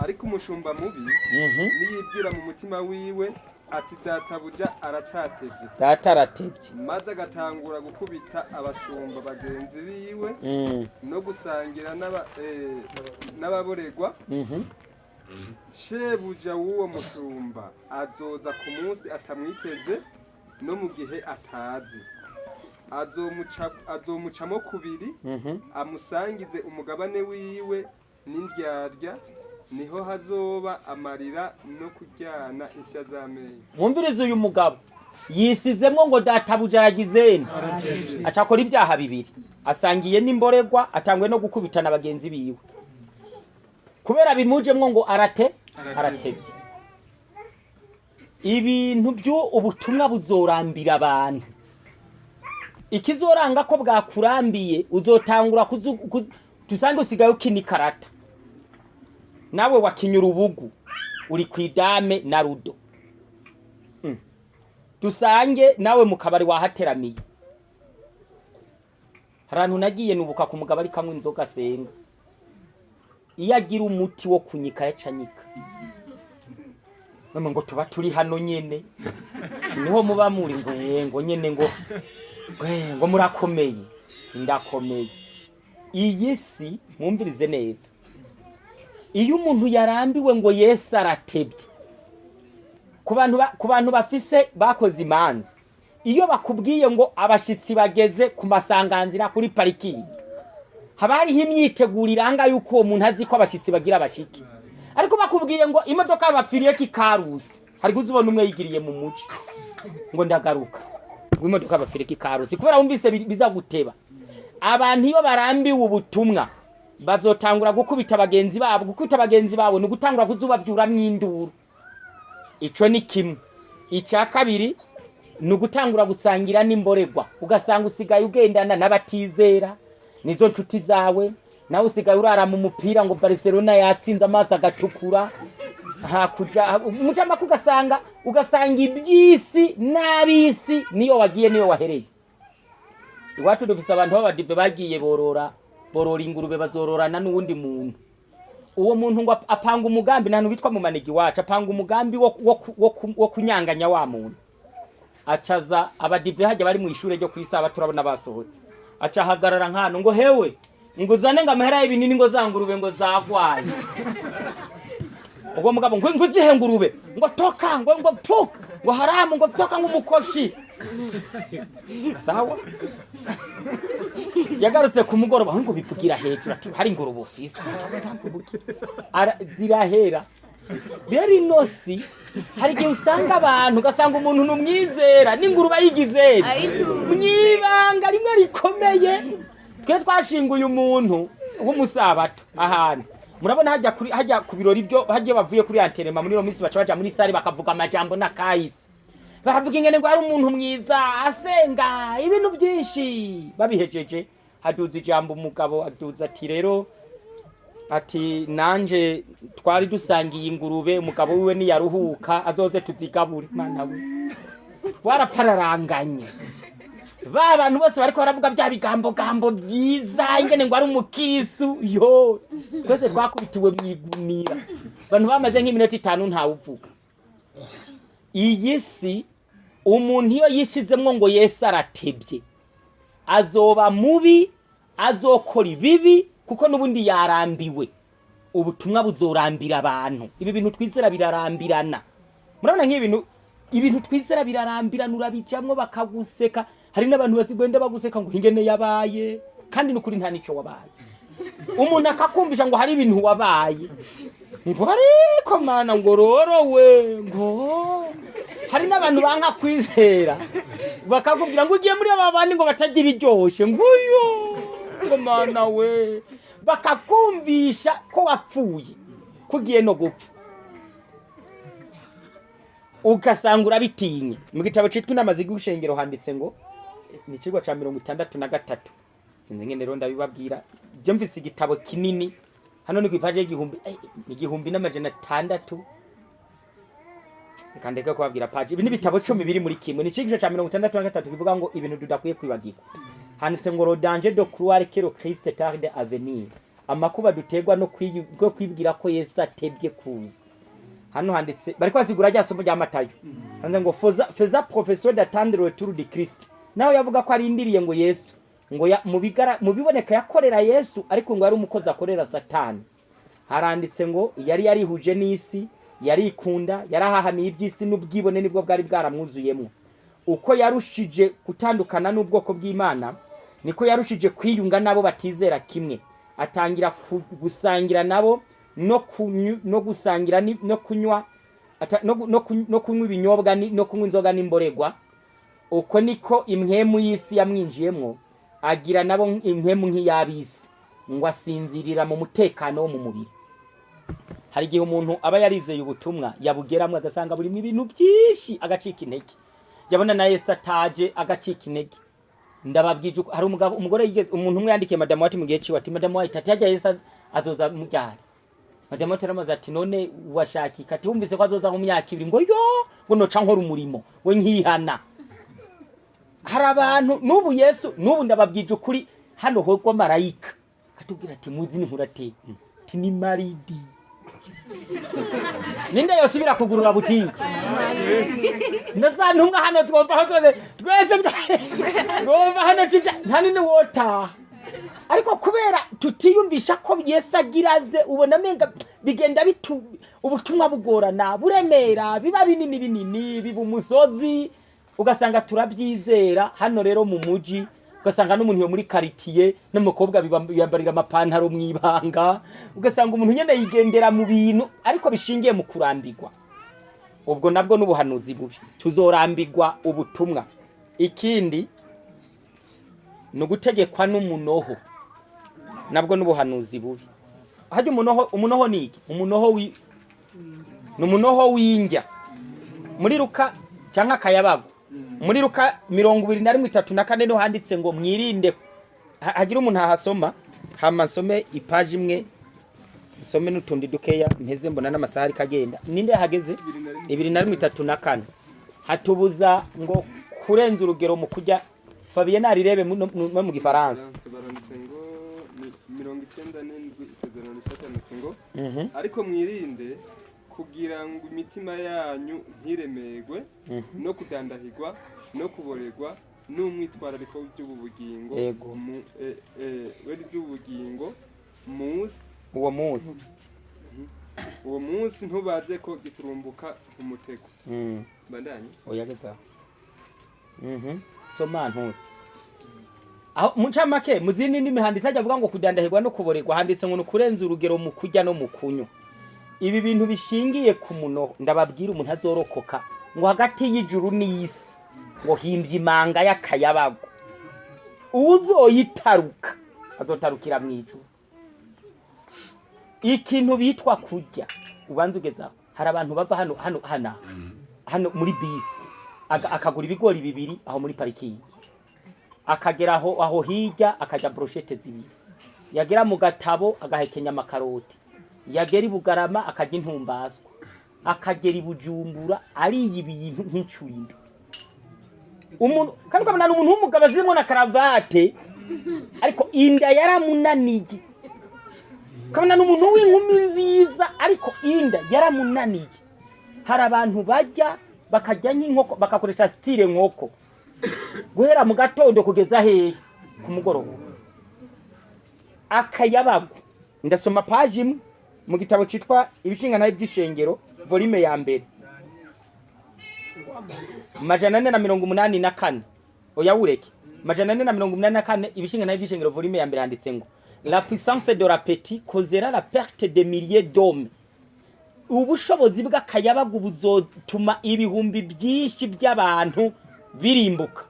Ariko umushumba mubi niyibwira mu mutima wiwe ati: "Databuja aracatevye," "Data aratevye," maze agatangura gukubita abashumba bagenzi biwe no gusangira n'ababoregwa, shebuja w'uwo mushumba azoza ku munsi atamwiteze no mu gihe atazi, azomucamo kubiri, amusangize umugabane wiwe n'indyarya. Niho hazoba amarira no kuryana insya z'amenyo. Mwumvirize, uyu mugabo yisizemwo ngo databuja aragizene, acakora ibyaha bibiri: asangiye n'imboregwa, atangwe no gukubitana bagenzi biwe kubera bimujemwo ngo aratevye. Ibintu byo ubutumwa buzorambira abantu. Ikizoranga ko bwakurambiye, uzotangura tusange usigaye ukina ikarata, nawe wakinya urubugu, uri ku idame na rudo. Dusange nawe mu kabari wahateramiye. Hari ahantu nagiye nubuka ku mugabo ariko anywa inzoga asenga. Iyo agira umuti wo kunyika yacanyika. None ngo tuba turi hano nyene, niho muba muri, ngo ngo nyene, ngo ngo murakomeye, ndakomeye. Iyi si, mwumvirize neza, iyo umuntu yarambiwe ngo Yesu aratebye, ku bantu bafise bakoze imanza, iyo bakubwiye ngo abashitsi bageze ku masanganzira kuri parikingi, haba hariho imyiteguro iranga yuko uwo muntu azi ko abashitsi bagira abashiki. Ariko bakubwiye ngo imodoka bapfiriye kikarusi, hari kuzubona umwe yigiriye mu muci ngo ndagaruka, ngo imodoka bapfiriye kikarusi, kubera wumvise biza guteba. Abantu iyo barambiwe ubutumwa bazotangura gukubita bagenzi babo. Gukubita bagenzi babo ni ugutangura kuzubavyuramwo induru. Ico ni kimwe. Icya kabiri ni ugutangura gusangira n'imboregwa, ugasanga usigaye ugendana n'abatizera, nizo nshuti zawe. Nawe usigaye urara mu mupira ngo Barcelona yatsinze, amaso agatukura hakuja umucamake, ugasanga iby'isi n'ab'isi niyo wagiye niyo wahereye. Iwacu dufise abantu b'abadive bagiye borora ingurube, bazororana n'uwundi muntu. Uwo muntu ngo apanga umugambi, nta witwa mu manigi iwacu, apanga umugambi wo kunyanganya wa muntu. Acaza abadive hajya bari mu ishure ryo kwisaba, turabona basohotse, aca ahagarara nkano ngo hewe, ngo uzane ngo amahera y'ibinini, ngo za ngurube ngo zagwaye. Ubwo mugabo ngo uzihe ngurube, ngo toka, ngo pu, ngo haramu, ngo toka nk'umukoshi. Sawa, yagarutse ku mugoroba ngo bivugira hejuru ati hari ingurube ufise? Zirahera. Rero ino si hari igihe usanga abantu, ugasanga umuntu ni umwizera n'ingurube ayigize mwibanga rimwe rikomeye. Twe twashinguye umuntu w'umusabato ahantu, murabona hajya ku birori byo hajya bavuye kuri enterrement, muri iyo minsi baca baja muri salle bakavuga amajambo n'akahise, baravuga ingene ngo ari umuntu mwiza asenga, ibintu byinshi. Babihejeje haduza ijambo umugabo, aduza ati rero, ati nanje twari dusangiye ingurube, umugabo wiwe niyaruhuka azoze tuzigabure. Mana we, warapararanganye! Ba bantu bose bariko baravuga bya bigambo gambo byiza ingene ngo ari umukirisu, yo twese twakubitiwe mwigunira. Abantu bamaze nk'iminota 5 ntawuvuga. Iyi si, umuntu iyo yishizemwo ngo Yesu aratebye, azoba mubi, azokora ibibi, kuko n'ubundi yarambiwe ubutumwa. Buzorambira abantu. Ibi bintu twizera birarambirana. Murabona nk'ibintu, ibintu twizera birarambirana, urabijamwo bakaguseka. Hari n'abantu basigwenda baguseka ngo ingene yabaye, kandi n'ukuri nta nico wabaye. Umuntu akakumvisha ngo hari ibintu wabaye, ngo ariko mana, ngo rorowe, ngo hari n'abantu banka kwizera bakakubwira ngo ugiye muri aba bandi ngo batajya ibiryoshe, ngo uyo, ngo mana we, bakakumvisha ko wapfuye, ko ugiye no gupfa, ugasanga urabitinye. Mu gitabo citwa Inama z'Igushengero handitse ngo ni ikigwa ca 63. Sinzi ngene rero ndabibabwira, je mfise igitabo kinini hano, ni kw'ipaje y'igihumbi, 1600. Reka ndeke kubabwira paji. Ibi ni ibitabo 10 biri muri kimwe. Ni icigisho ca 63 kivuga ngo ibintu tudakwiye kwibagirwa. Handitse ngo le danger de croire que le Christ tarde à venir, amakuba duterwa no kwibwira ko Yesu atebye kuza. Hano handitse, bariko basigura rya somo rya Matayo, handitse ngo faisant profession d'attendre le retour du Christ, nawe yavuga ko arindiriye ngo Yesu, ngo ya, mu biboneka yakorera Yesu, ariko ngo yari umukozi akorera Satani. Haranditse ngo yari yarihuje n'isi, yarikunda, yarahahamiye iby'isi, n'ubwibone nibwo bwari bwaramwuzuyemo. Uko yarushije gutandukana n'ubwoko bw'Imana, niko yarushije kwiyunga n'abo batizera kimwe, atangira gusangira nabo no gusangira no kunywa no kunywa ibinyobwa no kunywa inzoga n'imboregwa. Uko niko impwemu y'isi yamwinjiyemwo, agira nabo impwemu nk'iy'ab'isi, ngo asinzirira mu mutekano wo mu mubiri. Hari igihe umuntu aba yarizeye ubutumwa, yabugeramwo agasanga burimo ibintu byinshi, agacika intege. Yabona na Yesu ataje agacika intege. Ndababwije hari umugabo, umugore yigeze, umuntu umwe yandikiye Madamu White mu gihe ciwe ati: "Madamu White," ati, "hajya Yesu azoza muryari?" Madamu White aramaze ati: "None washakika?" Ati: "Wumvise ko azoza mu myaka 2." Ngo: "Yo," ngo, "noca nkora umurimo we nkihana." Hari abantu n'ubu Yesu n'ubu, ndababwije ukuri, hano hogwa marayika katubwira ati: "Muzi ni nkurate ti ni maridi." Ninde yosubira kugurura butike na za ntumwa? Hano twumva aho twese twese twumva hano tuja, nta nini wotaha. Ariko kubera tutiyumvisha ko Yesu agira aze, ubona amenga bigenda bitu ubutumwa bugorana, buremera, biba binini binini, biba umusozi, ugasanga turabyizera. Hano rero mu muji ugasanga n'umuntu yo muri quartier n'umukobwa yambarira amapantaro mu ibanga, ugasanga umuntu nyene yigendera mu bintu ariko bishingiye mu kurambirwa. Ubwo nabwo n'ubuhanuzi bubi, tuzorambirwa ubutumwa. Ikindi ni ugutegekwa n'umunoho, nabwo n'ubuhanuzi bubi. Hajya umunoho, umunoho ni iki? Umunoho wi ni umunoho w'indya muri Luka, cyangwa akayabagu. Muri Luka 21:34 niho handitse ngo mwirinde. Hagira umuntu ahasoma, hama nsome ipaji imwe, nsome n'utundi dukeya mpeze, mbona n'amasaha ariko agenda. Ninde yahageze? 21:34 hatubuza ngo kurenza urugero mu kurya. Fabien narirebe mu Gifaransa. Baranditse ngo ni 97, Isezerano Rishya, ryanditse ngo: "Ariko mwirinde kugira ngo imitima yanyu ntiremerwe no kudandahirwa no kuborerwa n'umwitwarariko w'iby'ubu bugingo w'iby'ubu bugingo munsi Uwo munsi. Uwo munsi ntubaze ko giturumbuka umutego." Bandanye. Oyageza soma ntuzi aho mu ncamake. Mu zindi ndimi handitse, ajya avuga ngo kudandahirwa no kuborerwa, handitse ngo ni ukurenza urugero mu kurya no mu kunywa. Ibi bintu bishingiye ku munoho, ndababwira, umuntu azorokoka, ngo hagati y'ijuru n'isi ngo himbye imanga y'akayabagu, uzoyitaruka azotarukira mu ijuru. Ikintu bitwa kurya, ubanza ugeze aho. Hari abantu bava hano hano hano hano muri bisi, akagura ibigori bibiri aho muri parking, akagera aho aho hirya akajya brochettes zibiri, yagera mu Gatabo agahekenya amakaroti, yagera i Bugarama akarya intumbaswa, akagera i Bujumbura ariye ibintu nk'incuro indwi. Umuntu kandi ukabona ni umuntu w'umugabo azirimo na karavate, ariko inda yaramunaniye. Ukabona ni umuntu w'inkumi nziza, ariko inda yaramunaniye. Hari abantu bajya bakarya nk'inkoko, bagakoresha style nkoko guhera mu gatondo kugeza hehe? Ku mugoroba. Akayabagu, ndasoma paji imwe mu gitabo cyitwa Ibishingantahe by'Ishengero, volume ya mbere, 484. Oya, wureke, 484, Ibishingantahe by'Ishengero, volume ya mbere, handitse ngo: "La puissance de l'appétit causera la perte de milliers d'hommes." Ubushobozi bw'akayabagu buzotuma ibihumbi byinshi by'abantu birimbuka.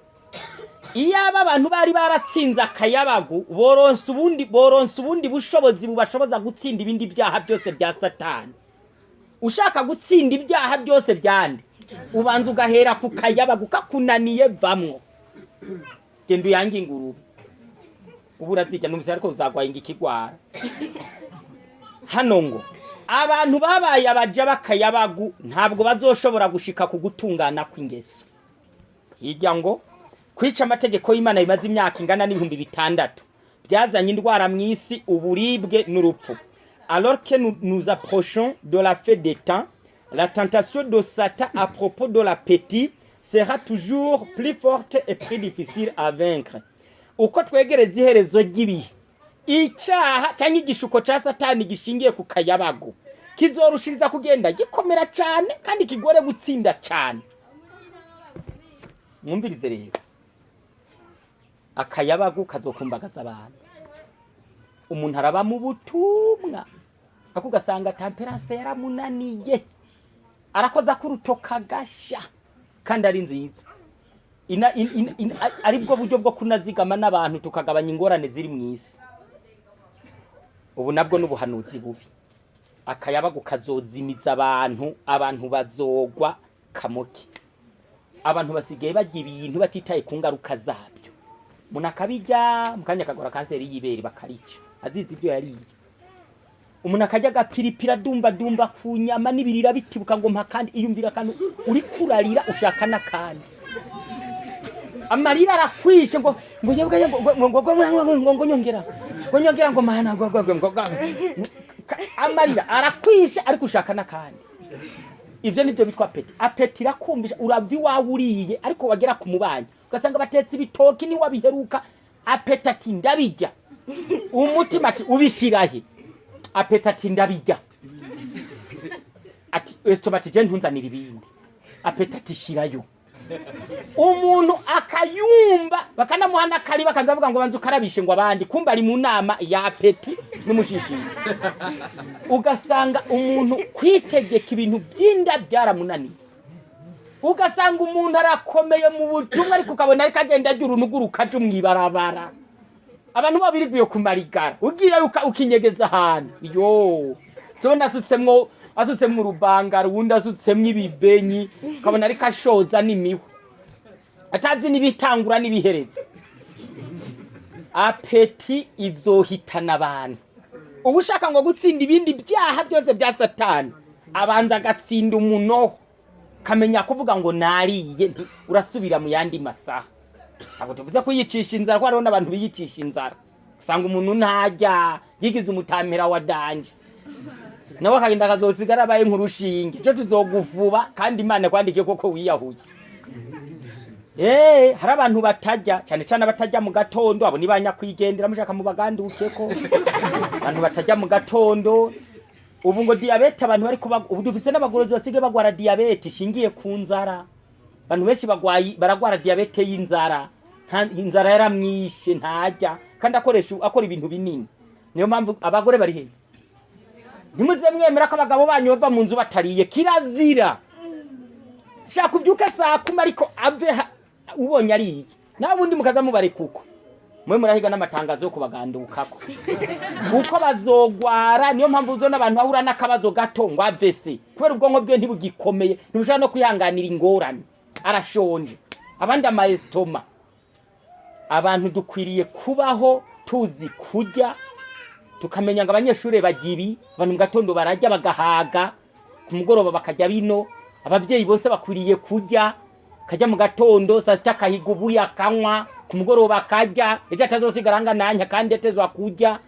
Iyaba abantu bari baratsinze akayabagu, boronse ubundi bushobozi bubashoboza gutsinda ibindi byaha byose bya Satani. Ushaka gutsinda ibyaha byose byande, ubanza ugahera ku kayabagu. Kakunaniye, vamwo, genda uyange ingurube. Ubu urazirya, numvise, ariko uzagwaye ikigwara. Hano ngo abantu babaye abaja b'akayabagu ntabwo bazoshobora gushika ku gutungana kw'ingeso. Hirya ngo kwica amategeko y'Imana bimaze imyaka ingana n'6000 byazanye indwara mu isi, uburibwe n'urupfu. Alors que nous nous approchons de la fin des temps, la tentation de Satan à propos de l'appétit sera toujours plus forte et plus difficile à vaincre. Uko twegereza iherezo ry'ibihe, icyaha cyangwa igishuko cya Satani gishingiye ku kayabagu kizorushiriza kugenda gikomera cyane kandi kigore gutsinda cyane. Mwumvirize rero, akayabagu kazokumbagaza abantu. Umuntu araba mu butumwa, ako ugasanga tempérance yaramunaniye, arakoza k'urutoka gasha kandi ari nziza. Ina, in, in, in, ari bwo buryo bwo kunazigama n'abantu, tukagabanya ingorane ziri mu isi. Ubu nabwo n'ubuhanuzi bubi. Akayabagu kazozimiza abantu, abantu bazogwa kamoke. Abantu basigaye barya ibintu batitaye ku ngaruka zabyo. Umuntu akabirya mu kanya akagora kanseri y'ibere bakarica azizi ibyo yariye. Umuntu akarya agapiripira dumba dumba ku nyama n'ibirira bitibuka ngo mpa kandi, iyumvira akantu uri kurarira ushaka n'akandi. Amarira arakwishe ngo ngo yebwe ngo ngo ngo ngo ngo ngo ngo nyongera ngo nyongera ngo mana ngo ngo ngo ngo amarira arakwishe ariko ushaka n'akandi. Ivyo nivyo bitwa appétit. Appétit irakumvisha urava iwawe uriye, ariko wagera ku mubanyi ugasanga batetse ibitoki niwabiheruka. Appétit ati ndabijya, umutima ati ubishirahe? Appétit ati ndabijya, ati estomac ati je ntunzanira ibindi. Appétit ati shirayo. Umuntu akayumba bakanamuha n'akari, bakaza bavuga ngo banza ukarabishe ngo abandi, kumba ari mu nama ya appétit n'umushishiro. Ugasanga umuntu kwitegeka ibintu by'inda byaramunaniye. Ugasanga umuntu arakomeye mu butumwa, ariko ukabona ariko agenda agira urunugu rukaja mw'ibarabara. Abantu babirivuye kumarigara ugiye ukinyegeza ahantu yo zobona asutsemwo urubangara, uwundi asutsemwo ibibenyi, ukabona ariko ashoza n'imihwi atazi n'ibitangura n'ibihereza. Appétit izohitana abantu. Uba ushaka ngo gutsinda ibindi byaha byose bya Satani, abanza agatsinda umunoho, kamenya kuvuga ngo nariye, urasubira mu yandi masaha. Ntabwo tuvuze kuyicisha inzara, kuko hariho n'abantu biyicisha inzara. Usanga umuntu ntajya yigize umutampera wa danger, nawe akagenda akazosigara abaye nk'urushinge. Ico tuzogufuba kandi Imana kwandikiye koko wiyahuye. Hari abantu batajya, cyane cyane abatajya mu gatondo, abo ni ba nyakwigendera mushaka mubagandukeko. Abantu batajya mu gatondo ubu ngo diyabete, abantu bari kuba ubu dufise n'abagorozi basigaye bagwara diyabete ishingiye ku nzara. Abantu benshi bagwayi baragwara diyabete y'inzara. Inzara yaramwishe, ntajya kandi akoresha akora ibintu binini. Niyo mpamvu abagore bari hehe? Ntimuze mwemera ko abagabo banyu bava mu nzu batariye, kirazira. Shaka ubyuke saa 10 ariko ave ubonye ariye, nawe ubundi mukaza mubareka uko mwe murahiga n'amatangazo yo kubagandukako kuko bazogwara. Niyo mpamvu uzona abantu bahura n'akabazo gato ngo AVC, kubera ubwonko bwe ntibugikomeye, ntibushobora no kwihanganira ingorane, arashonje. Abandi ama estomac. Abantu dukwiriye kubaho tuzi kurya, tukamenya ngo abanyeshuri barya ibi, abantu mu gatondo bararya bagahaga, ku mugoroba bakarya bino. Ababyeyi bose bakwiriye kurya, kajya mu gatondo, saa sita akahiga ubuyi akanywa, ku mugoroba akarya, ejo atazosigara angananya kandi atezwa kurya.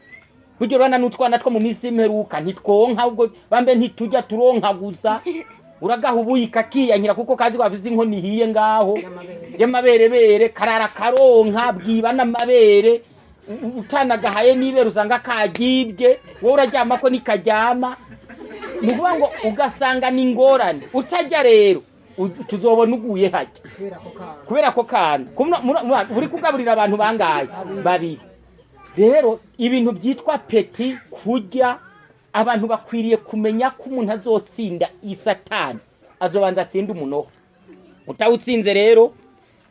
Burya urabona n'utwana two mu minsi y'imperuka ntitwonka, ubwo bambe ntitujya turonka gusa. Uragaha ubuyi kakiyankira kuko kazi ko gafise inkono ihiye ngaho y'amaberebere, karara karonka bwiba n'amabere. Utanagahaye n'ibere usanga kagibwe, wowe uraryama ko nikaryama. Ni ukuvuga ngo ugasanga ni ingorane. Utajya rero tuzobona uguye hajya kubera ko kana kubera ko kana uri kugaburira abantu bangaye? Babiri. Rero ibintu byitwa appétit, kurya, abantu bakwiriye kumenya ko umuntu azotsinda isatani azobanza atsinde umunoho. Utawutsinze rero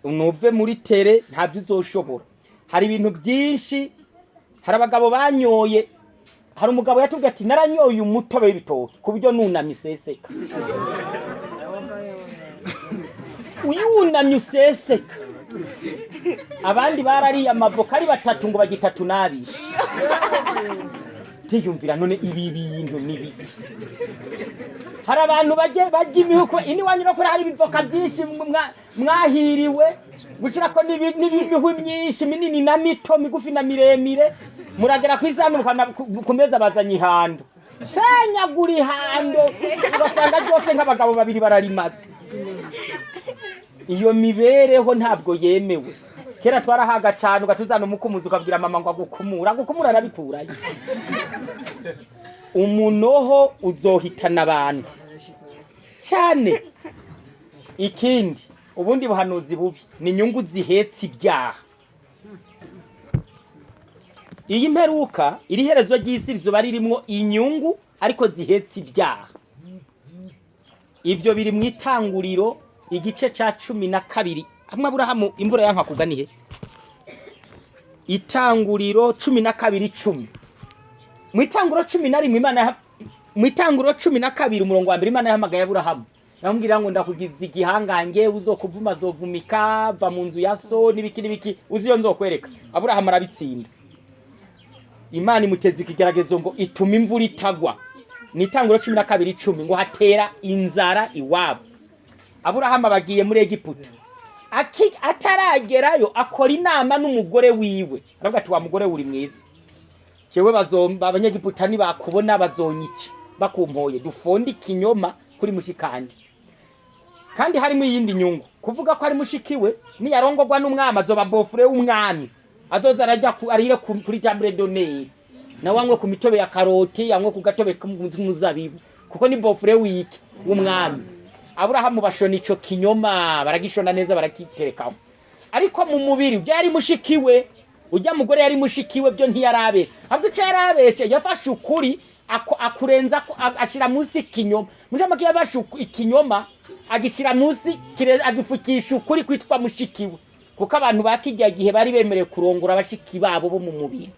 nuve muri tere, ntabyo uzoshobora. Hari ibintu byinshi, hari abagabo banyoye. Hari umugabo yatubwiye ati naranyoye umutobe w'ibitoki ku buryo nunamye useseka, uyunamye useseka. Abandi barariye amavoka ari batatu ngo bagitatu n'abiri. Tiyumvira none ibi bintu ni biki? Hari abantu bajye bajya imihuko ini wanyu no kuri, hari ibivoka byinshi mwahiriwe gushirako n'imihwi myinshi minini na mito, migufi na miremire. Muragera ku isahani mukabona ku meza bazanye ihando, senyagura ihando, ugasanga ryose nk'abagabo babiri bararimaze. Iyo mibereho ntabwo yemewe. Kera twarahaga cane, ugatuzana umukumuzi ukabwira mama ngo agukumura, agukumura arabikurayo. Umunoho uzohitana abantu cyane. Ikindi, ubundi buhanuzi bubi ni inyungu zihetse ibyaha. Iyi mperuka, iri herezo ry'isi rizoba ririmwo inyungu ariko zihetse ibyaha. Ivyo biri mu Itanguriro igice ca 12. Hamwe Aburahamu imvura yanka kugwa nihe? Itanguriro 12:10. Mu Itanguriro 11 Imana mu Itanguriro 12 umurongo wa mbere, Imana yahamagaye Aburahamu. Namubwira ngo ndakugize igihangange, uzokuvuma azovumika, va mu nzu ya so n'ibiki n'ibiki, uzi iyo nzokwereka. Aburahamu arabitsinda. Imana imuteza ikigeragezo ngo ituma imvura itagwa. Ni Itanguro 12:10, ngo hatera inzara iwabo. Aburahamu abagiye muri Egiputa. Ataragerayo akora inama n'umugore wiwe, aravuga ati: "Wa mugore, uri mwiza, jewe bazomba Abanyegiputa nibakubona bazonyica bakumpoye, dufonde ikinyoma kuri mushikanje." Kandi harimo iyindi nyungu, kuvuga ko ari mushikiwe, niyarongorwa n'umwami azoba beau-frère w'umwami, azoza arajya arire kuri table d'honneur, nawe anywe ku mitobe ya karoti, anywe ku gatobe k'umuzabibu, kuko ni beau-frère wiki? W'umwami. Aburahamu bashona ico kinyoma, baragishona neza, barakiterekaho. Ariko mu mubiri ujya yari mushikiwe, ujya mugore yari mushikiwe, byo ntiyarabeshe. Ahubwo ico yarabeshe, yafashe ukuri akurenza ashira munsi ikinyoma. Muri make yafashe ikinyoma agishyira munsi, agifukisha ukuri kwitwa mushikiwe, kuko abantu ba kijya gihe bari bemerewe kurongora abashiki babo bo mu mubiri.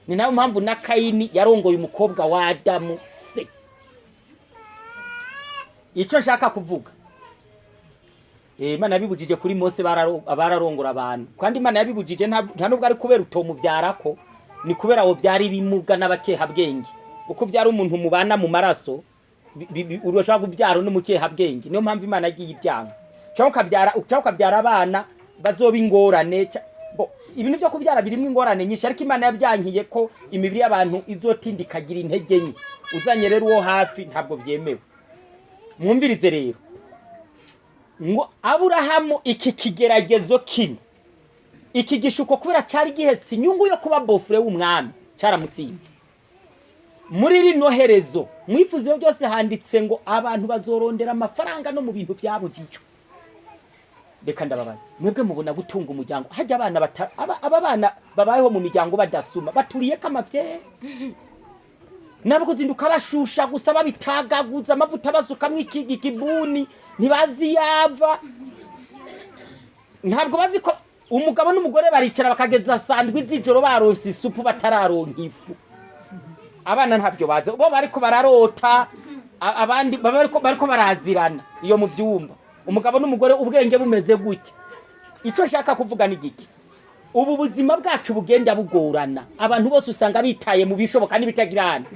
Ni nayo mpamvu na Kayini yarongoye umukobwa wa Adamu se. Icyo nshaka kuvuga, Imana yabibujije kuri Mose, bararongora abantu. Kandi Imana yabibujije nta nubwo ari kubera utomubyarako, ni kubera abo byari ibimuga n'abakehabwenge. Uko ubyara umuntu mubana mu maraso, urashobora kubyara n'umukehabwenge. Niyo mpamvu Imana yagiye ibyanga, cyangwa ukabyara abana bazoba ingorane. Bo, ibintu byo kubyara birimo ingorane nyinshi, ariko Imana yabyankiye ko imibiri y'abantu izotinda ikagira intege nke. Uzanye rero uwo hafi ntabwo byemewe. Mwumvirize rero ngo Aburahamu iki kigeragezo kino, iki gishuko, kubera cyari gihetse inyungu yo kuba beau-frère w'umwami, cyaramutsinze. Muri rino herezo mwifuza byose, handitse ngo abantu bazorondera amafaranga no mu bintu byabujijwe. Reka ndababaza mwebwe, mubona gutunga umuryango hajya abana aba bana babayeho mu miryango badasuma, baturiye ko amavyeyi nabo kuzinduka bashusha gusa, babitagaguza amavuta, basukamwo iki ikibuni, ntibazi yava, ntabwo bazi ko umugabo n'umugore baricara bakageza sandwi z'ijoro baronse isupu, batararonka ifu. Abana ntabyo bazi, bo bariko bararota, abandi baba bariko barazirana iyo mu byumba, umugabo n'umugore ubwenge bumeze gutya. Ico nshaka kuvuga ni giki? Ubu buzima bwacu bugenda bugorana, abantu bose usanga bitaye mu bishoboka n'ibitagirana.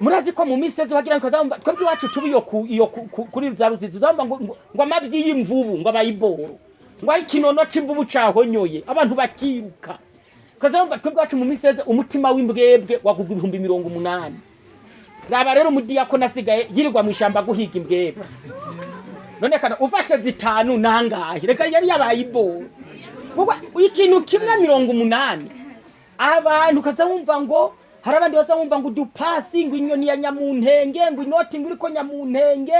Murazi ko mu minsi yose bagira ngo kazamva twebwe iwacu tuba iyo iyo kuri za Ruzizi, uzamva ngo amabyi y'imvubu, ngo abayiboro, ngo aho ikinono c'imvubu cahonyoye, abantu bakiruka. Kazamva twebwe iwacu mu minsi yose umutima w'imbwebwe wagugwa 80,000. Raba rero umudiyakoni asigaye yirirwa mu ishamba guhiga imbwebwe. None kana ufashe zitanu nangahe? Reka yari yabaye iboro, kuko ikintu kimwe 80. Abantu ukaza wumva ngo hari abandi baza wumva ngo udupasi, ngo inyoni ya nyamuntenge, ngo inoti ngo iriko nyamuntenge,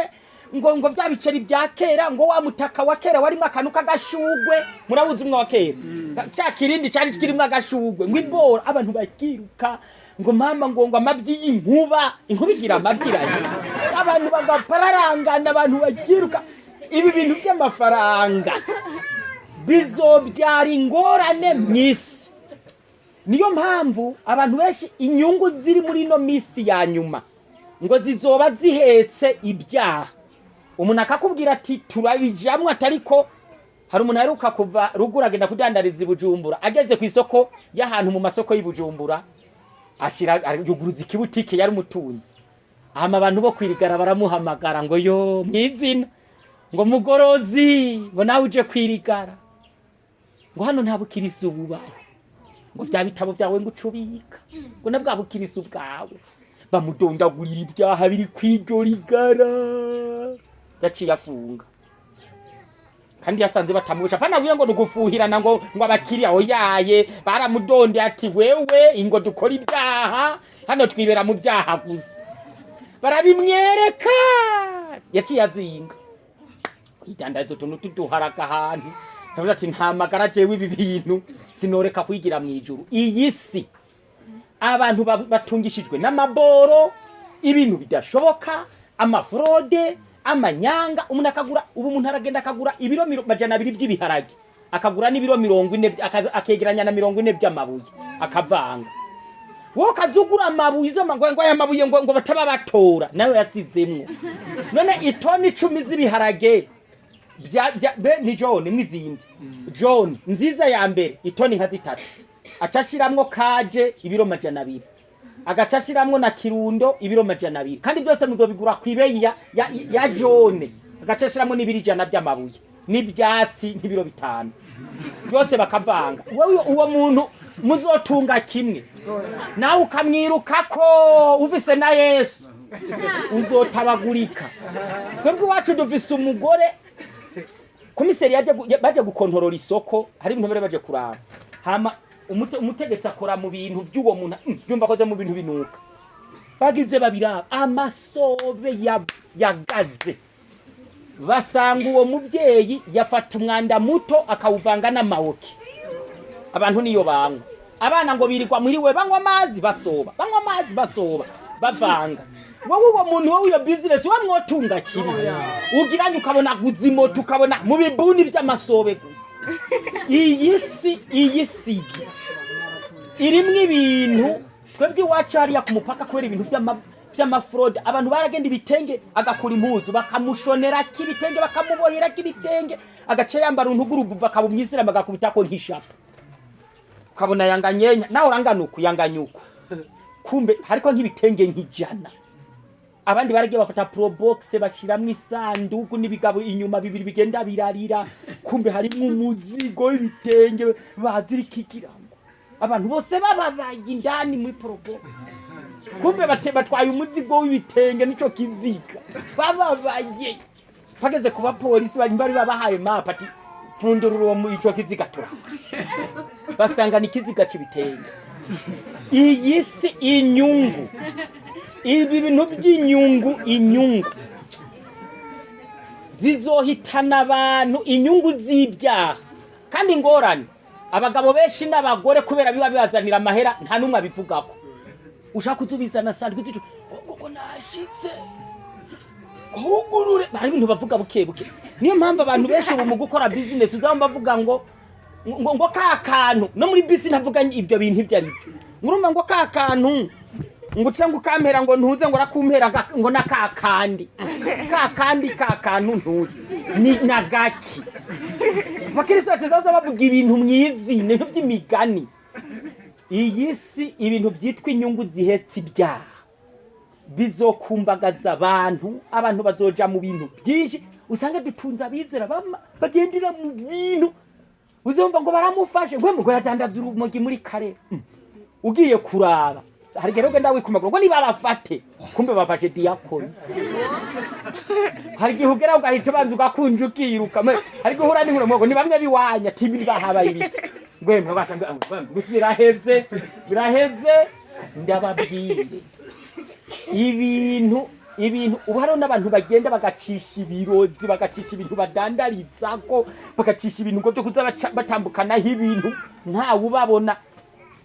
ngo bya biceri bya kera, ngo wa mutaka wa kera warimo akantu k'agashugwe. Murabuzi umwe wa kera, cya kirindi cyari kirimo agashugwe, ngo ibora, abantu bakiruka, ngo mama, ngo amabyi y'inkuba, inkuba igira amabyi iraye, abantu bagapararangana, abantu bakiruka. Ibi bintu by'amafaranga bizobyara ingorane mu isi. Niyo mpamvu abantu benshi inyungu ziri muri ino minsi ya nyuma ngo zizoba zihetse ibyaha. Umuntu akakubwira ati turabijamwo, atariko hari umuntu aheruka kuva ruguru agenda kudandariza i Bujumbura. Ageze ku isoko y'ahantu mu masoko y'i Bujumbura, ashira yuguruza ikibutike, yari umutunzi. Hama abantu bo kwirigara baramuhamagara ngo yo mwizina, ngo mugorozi, ngo nawe uje kwirigara, ngo hano nta bukirisu bubaho, ngo bya bitabo byawe ngo ucubika, ngo na bwa bukirisu bwawe. Bamudondagurira ibyaha biri kw'iryo rigara, yaciye afunga. Kandi yasanze batamubusha panavuye ngo nugufuhirana, ngo abakiriya oyaye baramudondeye ati wewe ingo dukora ibyaha hano, twibera mu byaha gusa. Barabimwereka, yaciye azinga kwidandariza utuntu tuduharaga ahantu. Ndavuze ati nta magara, jewe ibi bintu sinoreka kwigira mu ijuru. Iyi si abantu batungishijwe n'amaboro, ibintu bidashoboka, ama fraude, amanyanga. Umuntu akagura, ubu umuntu aragenda akagura ibiro 200 by'ibiharage, akagura n'ibiro 40 akegeranya na 40 by'amabuye, akavanga. Wowe ukazugura amabuye, izo ngo aya mabuye ngo bataba batora nayo yasizemwo. None itoni 10 z'ibiharage be ni John mwizimbye, John nziza ya mbere, itoni nka 3, aca ashiramwo kaje ibiro 200, agaca ashiramwo na kirundo ibiro 200, kandi byose muzobigura kw'ibeyi ya John. Agaca ashiramwo n'ibiro 100 by'amabuye n'ibyatsi nk'ibiro 5, byose bakavanga. Wowe uwo muntu muzotunga kimwe, nawe ukamwirukako ufise na Yesu uzotabagurika. Twebwe iwacu dufise umugore komiseri yaje baje gukontorora isoko, hari ibintu bari baje kuraba, hama umutegetsi akora mu bintu by'uwo muntu, yumva akoze mu bintu binuka, bagize babiraba amasobe yagaze, basanga uwo mubyeyi yafata umwanda muto akawuvanga n'amawoki, abantu niyo banywa. Abana ngo birirwa muhiriwe banywa amazi basoba, banywa amazi basoba, bavanga. Wowe uwo muntu, wowe iyo business wa mwotunga kimwe, ugiranye ukabona guzimoto, ukabona mu bibuni by'amasobe gusa. Iyi si irimwo ibintu. Twebwe iwacu hariya ku mupaka, kubera ibintu vy'amafraude, abantu baragenda ibitenge, agakura impuzu bakamushonera k'ibitenge, bakamubohera k'ibitenge, agaca yambara untugurubu, bakaba umwisilamu, agakubitako nk'ishapo, ukabona yanganyenya nawe urangana uku, yanganya uku, kumbe hariko nk'ibitenge nk'ijana. Abandi baragiye bafata probox, bashiramwo isanduku n'ibigabo inyuma bibiri bigenda birarira, kumbe harimwo umuzigo w'ibitenge bazirikikirango, abantu bose bababaye indani muri probox, kumbe batwaye umuzigo w'ibitenge nico kiziga, bababaye. Bageze ku bapolisi bari babahaye mapa, ati fundurura uwo ico kiziga turaba, basanga ni ikiziga c'ibitenge. Iyi si inyungu, ibi bintu by'inyungu, inyungu zizohitana abantu, inyungu z'ibyaha. Kandi ingorane, abagabo benshi n'abagore, kubera biba bibazanira amahera, nta n'umwe abivugako. Ushaka kuzubizana sandwi zicu ngo nashitse hugurure, hari ibintu bavuga buke buke. Niyo mpamvu abantu benshi ubu mu gukora business uzaba bavuga ngo ka kantu no muri bisi ntavuga ibyo bintu ibyo ari byo, ngurumva ngo ka kantu ngo uce ngo ukampera ngo ntuze ngo rakumpera ngo na ka kandi ka kandi ka kantu ntuze ni na gaki. Abakristo batazaza bavuga ibintu mwizine, ibintu by'imigani. Iyi si, ibintu byitwa inyungu zihetse ibyaha bizokumbagaza abantu. Abantu bazoja mu bintu byinshi, usange dutunze abizera bagendera mu bintu. Uzumva ngo baramufashe ngo yadandaza urumogi muri kare. Ugiye kuraba hari igihe ugenda wikumagura ngo niba bafate, kumbe bafashe diyakoni. Hari igihe ugera ugahita ubanza ugakunja ukiruka. Hari igihe uhura n'inkuru ngo ni bamwe biwanya tibi bahabaye ibiki, ngo basanga ngo biraheze, biraheze. Ndababwire ibintu ubu hariho n'abantu bagenda bagacisha ibirozi, bagacisha ibintu badandarizako, bagacisha ibintu ngo byo kuza batambukanaho ibintu ntawe ubabona.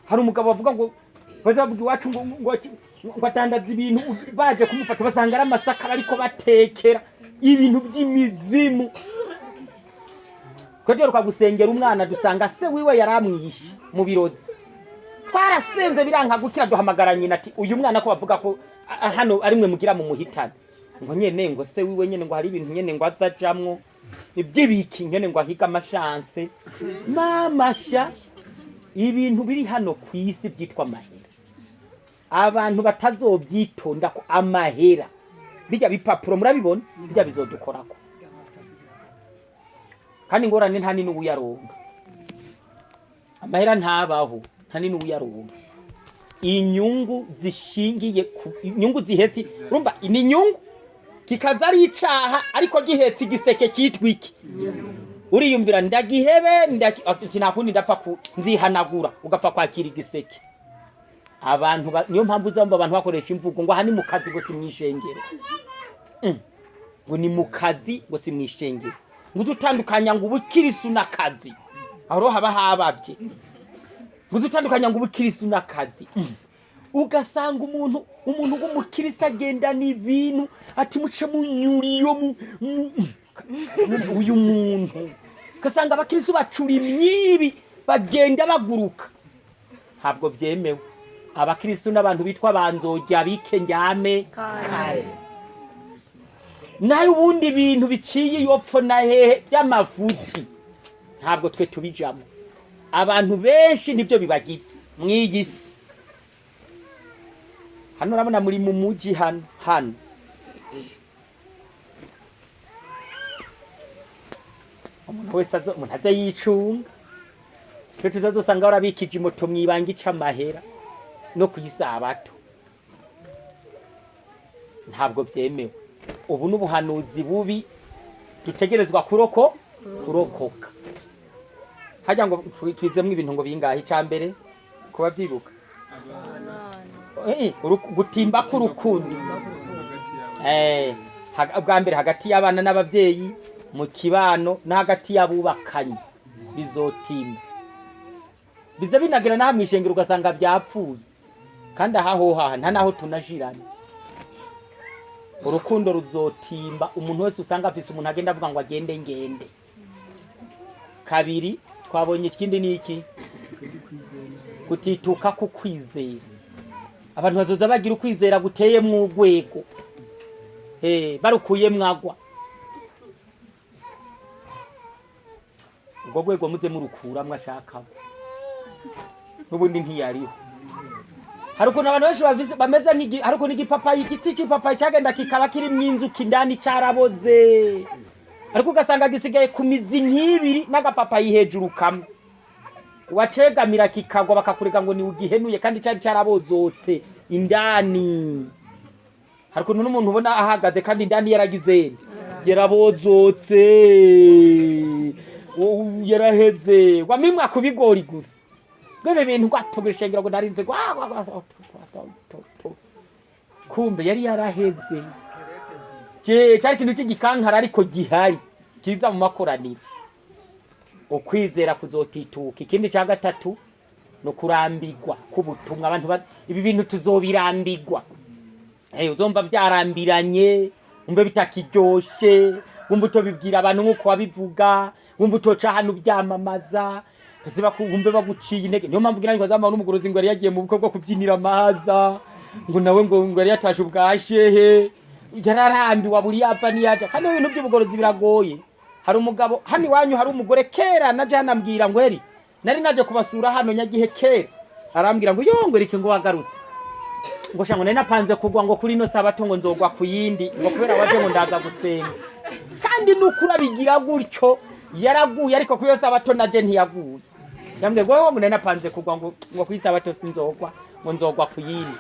Hari umugabo bavuga ngo baza bavuga iwacu ngo adandaza ibintu, baje kumufata basanga ari amasaka bariko batekera ibintu by'imizimu. Twajyaruka gusengera umwana, dusanga se wiwe yaramwishe mu birozi. Twarasenze biranka gukira, duhamagara nyina ati uyu mwana ko bavuga ko hano ari mwe mugira mu muhitane, ngo nyene ngo se wiwe nyene ngo hari ibintu nyene ngo azajamwo iby'ibiki nyene ngo ahiga amashanse mama sha. Ibintu biri hano ku isi byitwa amahera, abantu batazobyitonda ko amahera, bijya bipapuro murabibona, bijya bizodukorako. Kandi ingorane, nta nini uyaronka amahera, ntabaho, nta nini uyaronka. Inyungu zishingiye ku inyungu zihetse, urumva ni inyungu kikaza ari icaha, ariko gihetse igiseke cyitwa iki? Uriyumvira ndagihebe ati nta kundi ndapfa ku nzihanagura, ugapfa kwakira igiseke. Abantu niyo mpamvu uzumva abantu bakoresha imvugo ngo aha ni mu kazi ngo si mw'ishengero. Ngo ni mu kazi ngo si mw'ishengero, ngo udutandukanya ngo ubukirisu n'akazi, aho rero haba hababye, ngo udutandukanya ngo ubukirisu n'akazi. Ugasanga umuntu w'umukirisi agendana ibintu ati muce munyuriyo uyu muntu, ugasanga abakirisi bacura imyibi, bagenda baguruka. Ntabwo byemewe. Abakristo n'abantu bitwa banzojya bike njyame kare. Nayo ubundi bintu biciye yopfo na hehe by'amafuti ntabwo twe tubijamo. Abantu benshi nibyo bibagize mw'iyi si. Hano urabona muri mu muji hano hano umuntu wese azo umuntu aze yicunga. Twe tuzazosanga warabikije imoto mwibanga ica amahera no kuyisabato, ntabwo byemewe. Ubu n'ubuhanuzi bubi dutegerezwa kurokoka. Hajya ngo twizemwo ibintu ngo bingahe? Icya mbere kuba byibuka gutimba k'urukundo bwa mbere hagati y'abana n'ababyeyi mu kibano no hagati y'abubakanye bizotimba, biza binagira n'aha mw'ishengero ugasanga byapfuye, kandi aha hohaha nta naho tunajirana. Urukundo ruzotimba, umuntu wese usanga afise umuntu agenda avuga ngo agende ngende. Kabiri twabonye ikindi ni iki? Kutituka ku kwizera. Abantu bazoza bagira ukwizera guteye mu urwego, barukuye mwagwa. Ubwo rwego muze murukura mwashaka n'ubundi ntiyariho. Hari ukuntu abantu benshi bameze nk'igi, hari ukuntu igipapayi, igiti cy'ipapayi cyagenda kikaba kiri mu inzuki indani cyaraboze, ariko ugasanga gisigaye ku mizi nk'ibiri n'agapapayi hejuru kamwe, wacegamira kikagwa bakakurega ngo ni ugihenuye kandi cyari cyarabozotse indani. Hari ukuntu n'umuntu ubona ahagaze kandi indani yaragize yarabozotse, yaraheze, wamimwa ku bigori gusa. Gwebe bintu gwatogeshengera ngo narinze kumbe yari yaraheze. Je cyari kintu cy'igikankara ariko gihari kiza mu makoraniro. Ukwizera kuzotituka. Ikindi cya gatatu no kurambirwa kubutumwa. Abantu ibi bintu tuzobirambirwa. Uzomva byarambiranye, umve bitakiryoshe, wumva utobibwira abantu nkuko wabivuga, wumva utoca hano byamamaza, wumve baguciye intege. Niyo mpamvu ngira ngo azamara n'umugorozi ngo yari yagiye mu bukwe bwo kubyinira amahaza, ngo nawe ngo yari yatashe ubwashehe, yararambiwe buri yapfa niyaja. Kandi ibintu by'ubugorozi biragoye. Hari umugabo hano iwanyu, hari umugore kera naje hanambwira ngo eri nari naje kubasura hano nyagihe kera, arambwira ngo yo ngo rike ngo wagarutse, ngo sha ngo nari napanze kugwa ngo kuri no sabato ngo nzogwa ku yindi, ngo kubera waje ngo ndaza gusenga. Kandi nukura bigira gutyo yaraguye, ariko kuri yo sabato naje ntiyaguye. Yambwiye ngo ngo nari napanze kugwa ngo kuri sabato sinzogwa, ngo nzogwa ku yindi.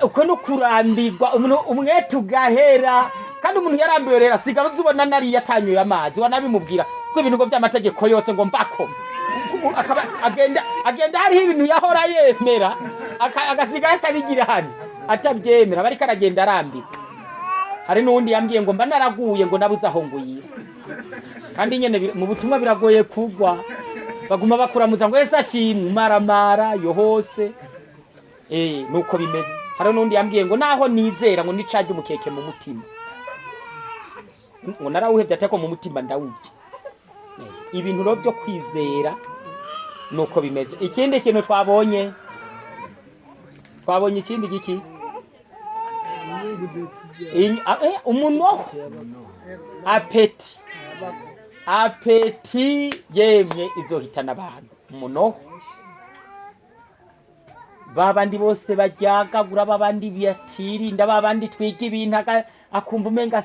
Uko no kurambirwa umuntu umwete ugahera. Kandi umuntu yarambiwe rero asigara uzubona nari yatanyuye amazi, wanabimubwira ko ibintu ngo by'amategeko yose ngo mbako, akaba agenda hariho ibintu yahora yemera agasigara atabigira hano atabyemera, bariko aragenda arambirwa. Hari n'uwundi yambwiye ngo mba naraguye ngo nabuze aho nguyira. Kandi nyene mu butumwa biragoye kugwa, baguma bakuramuza ngo ese ashimwe maramara yo hose. Nuko bimeze. Hari n'undi yambwiye ngo naho nizera ngo nicaje umukeke mu mutima, ngo narawuhevye atako mu mutima ndawurya. Ibintu rero byo kwizera nuko bimeze. Ikindi kintu twabonye ikindi giki, umunoho, apeti yemye izohitana abantu. Umunoho babandi bose baryagagura, babandi biyatirinda, babandi twiga ibintu akumva umenga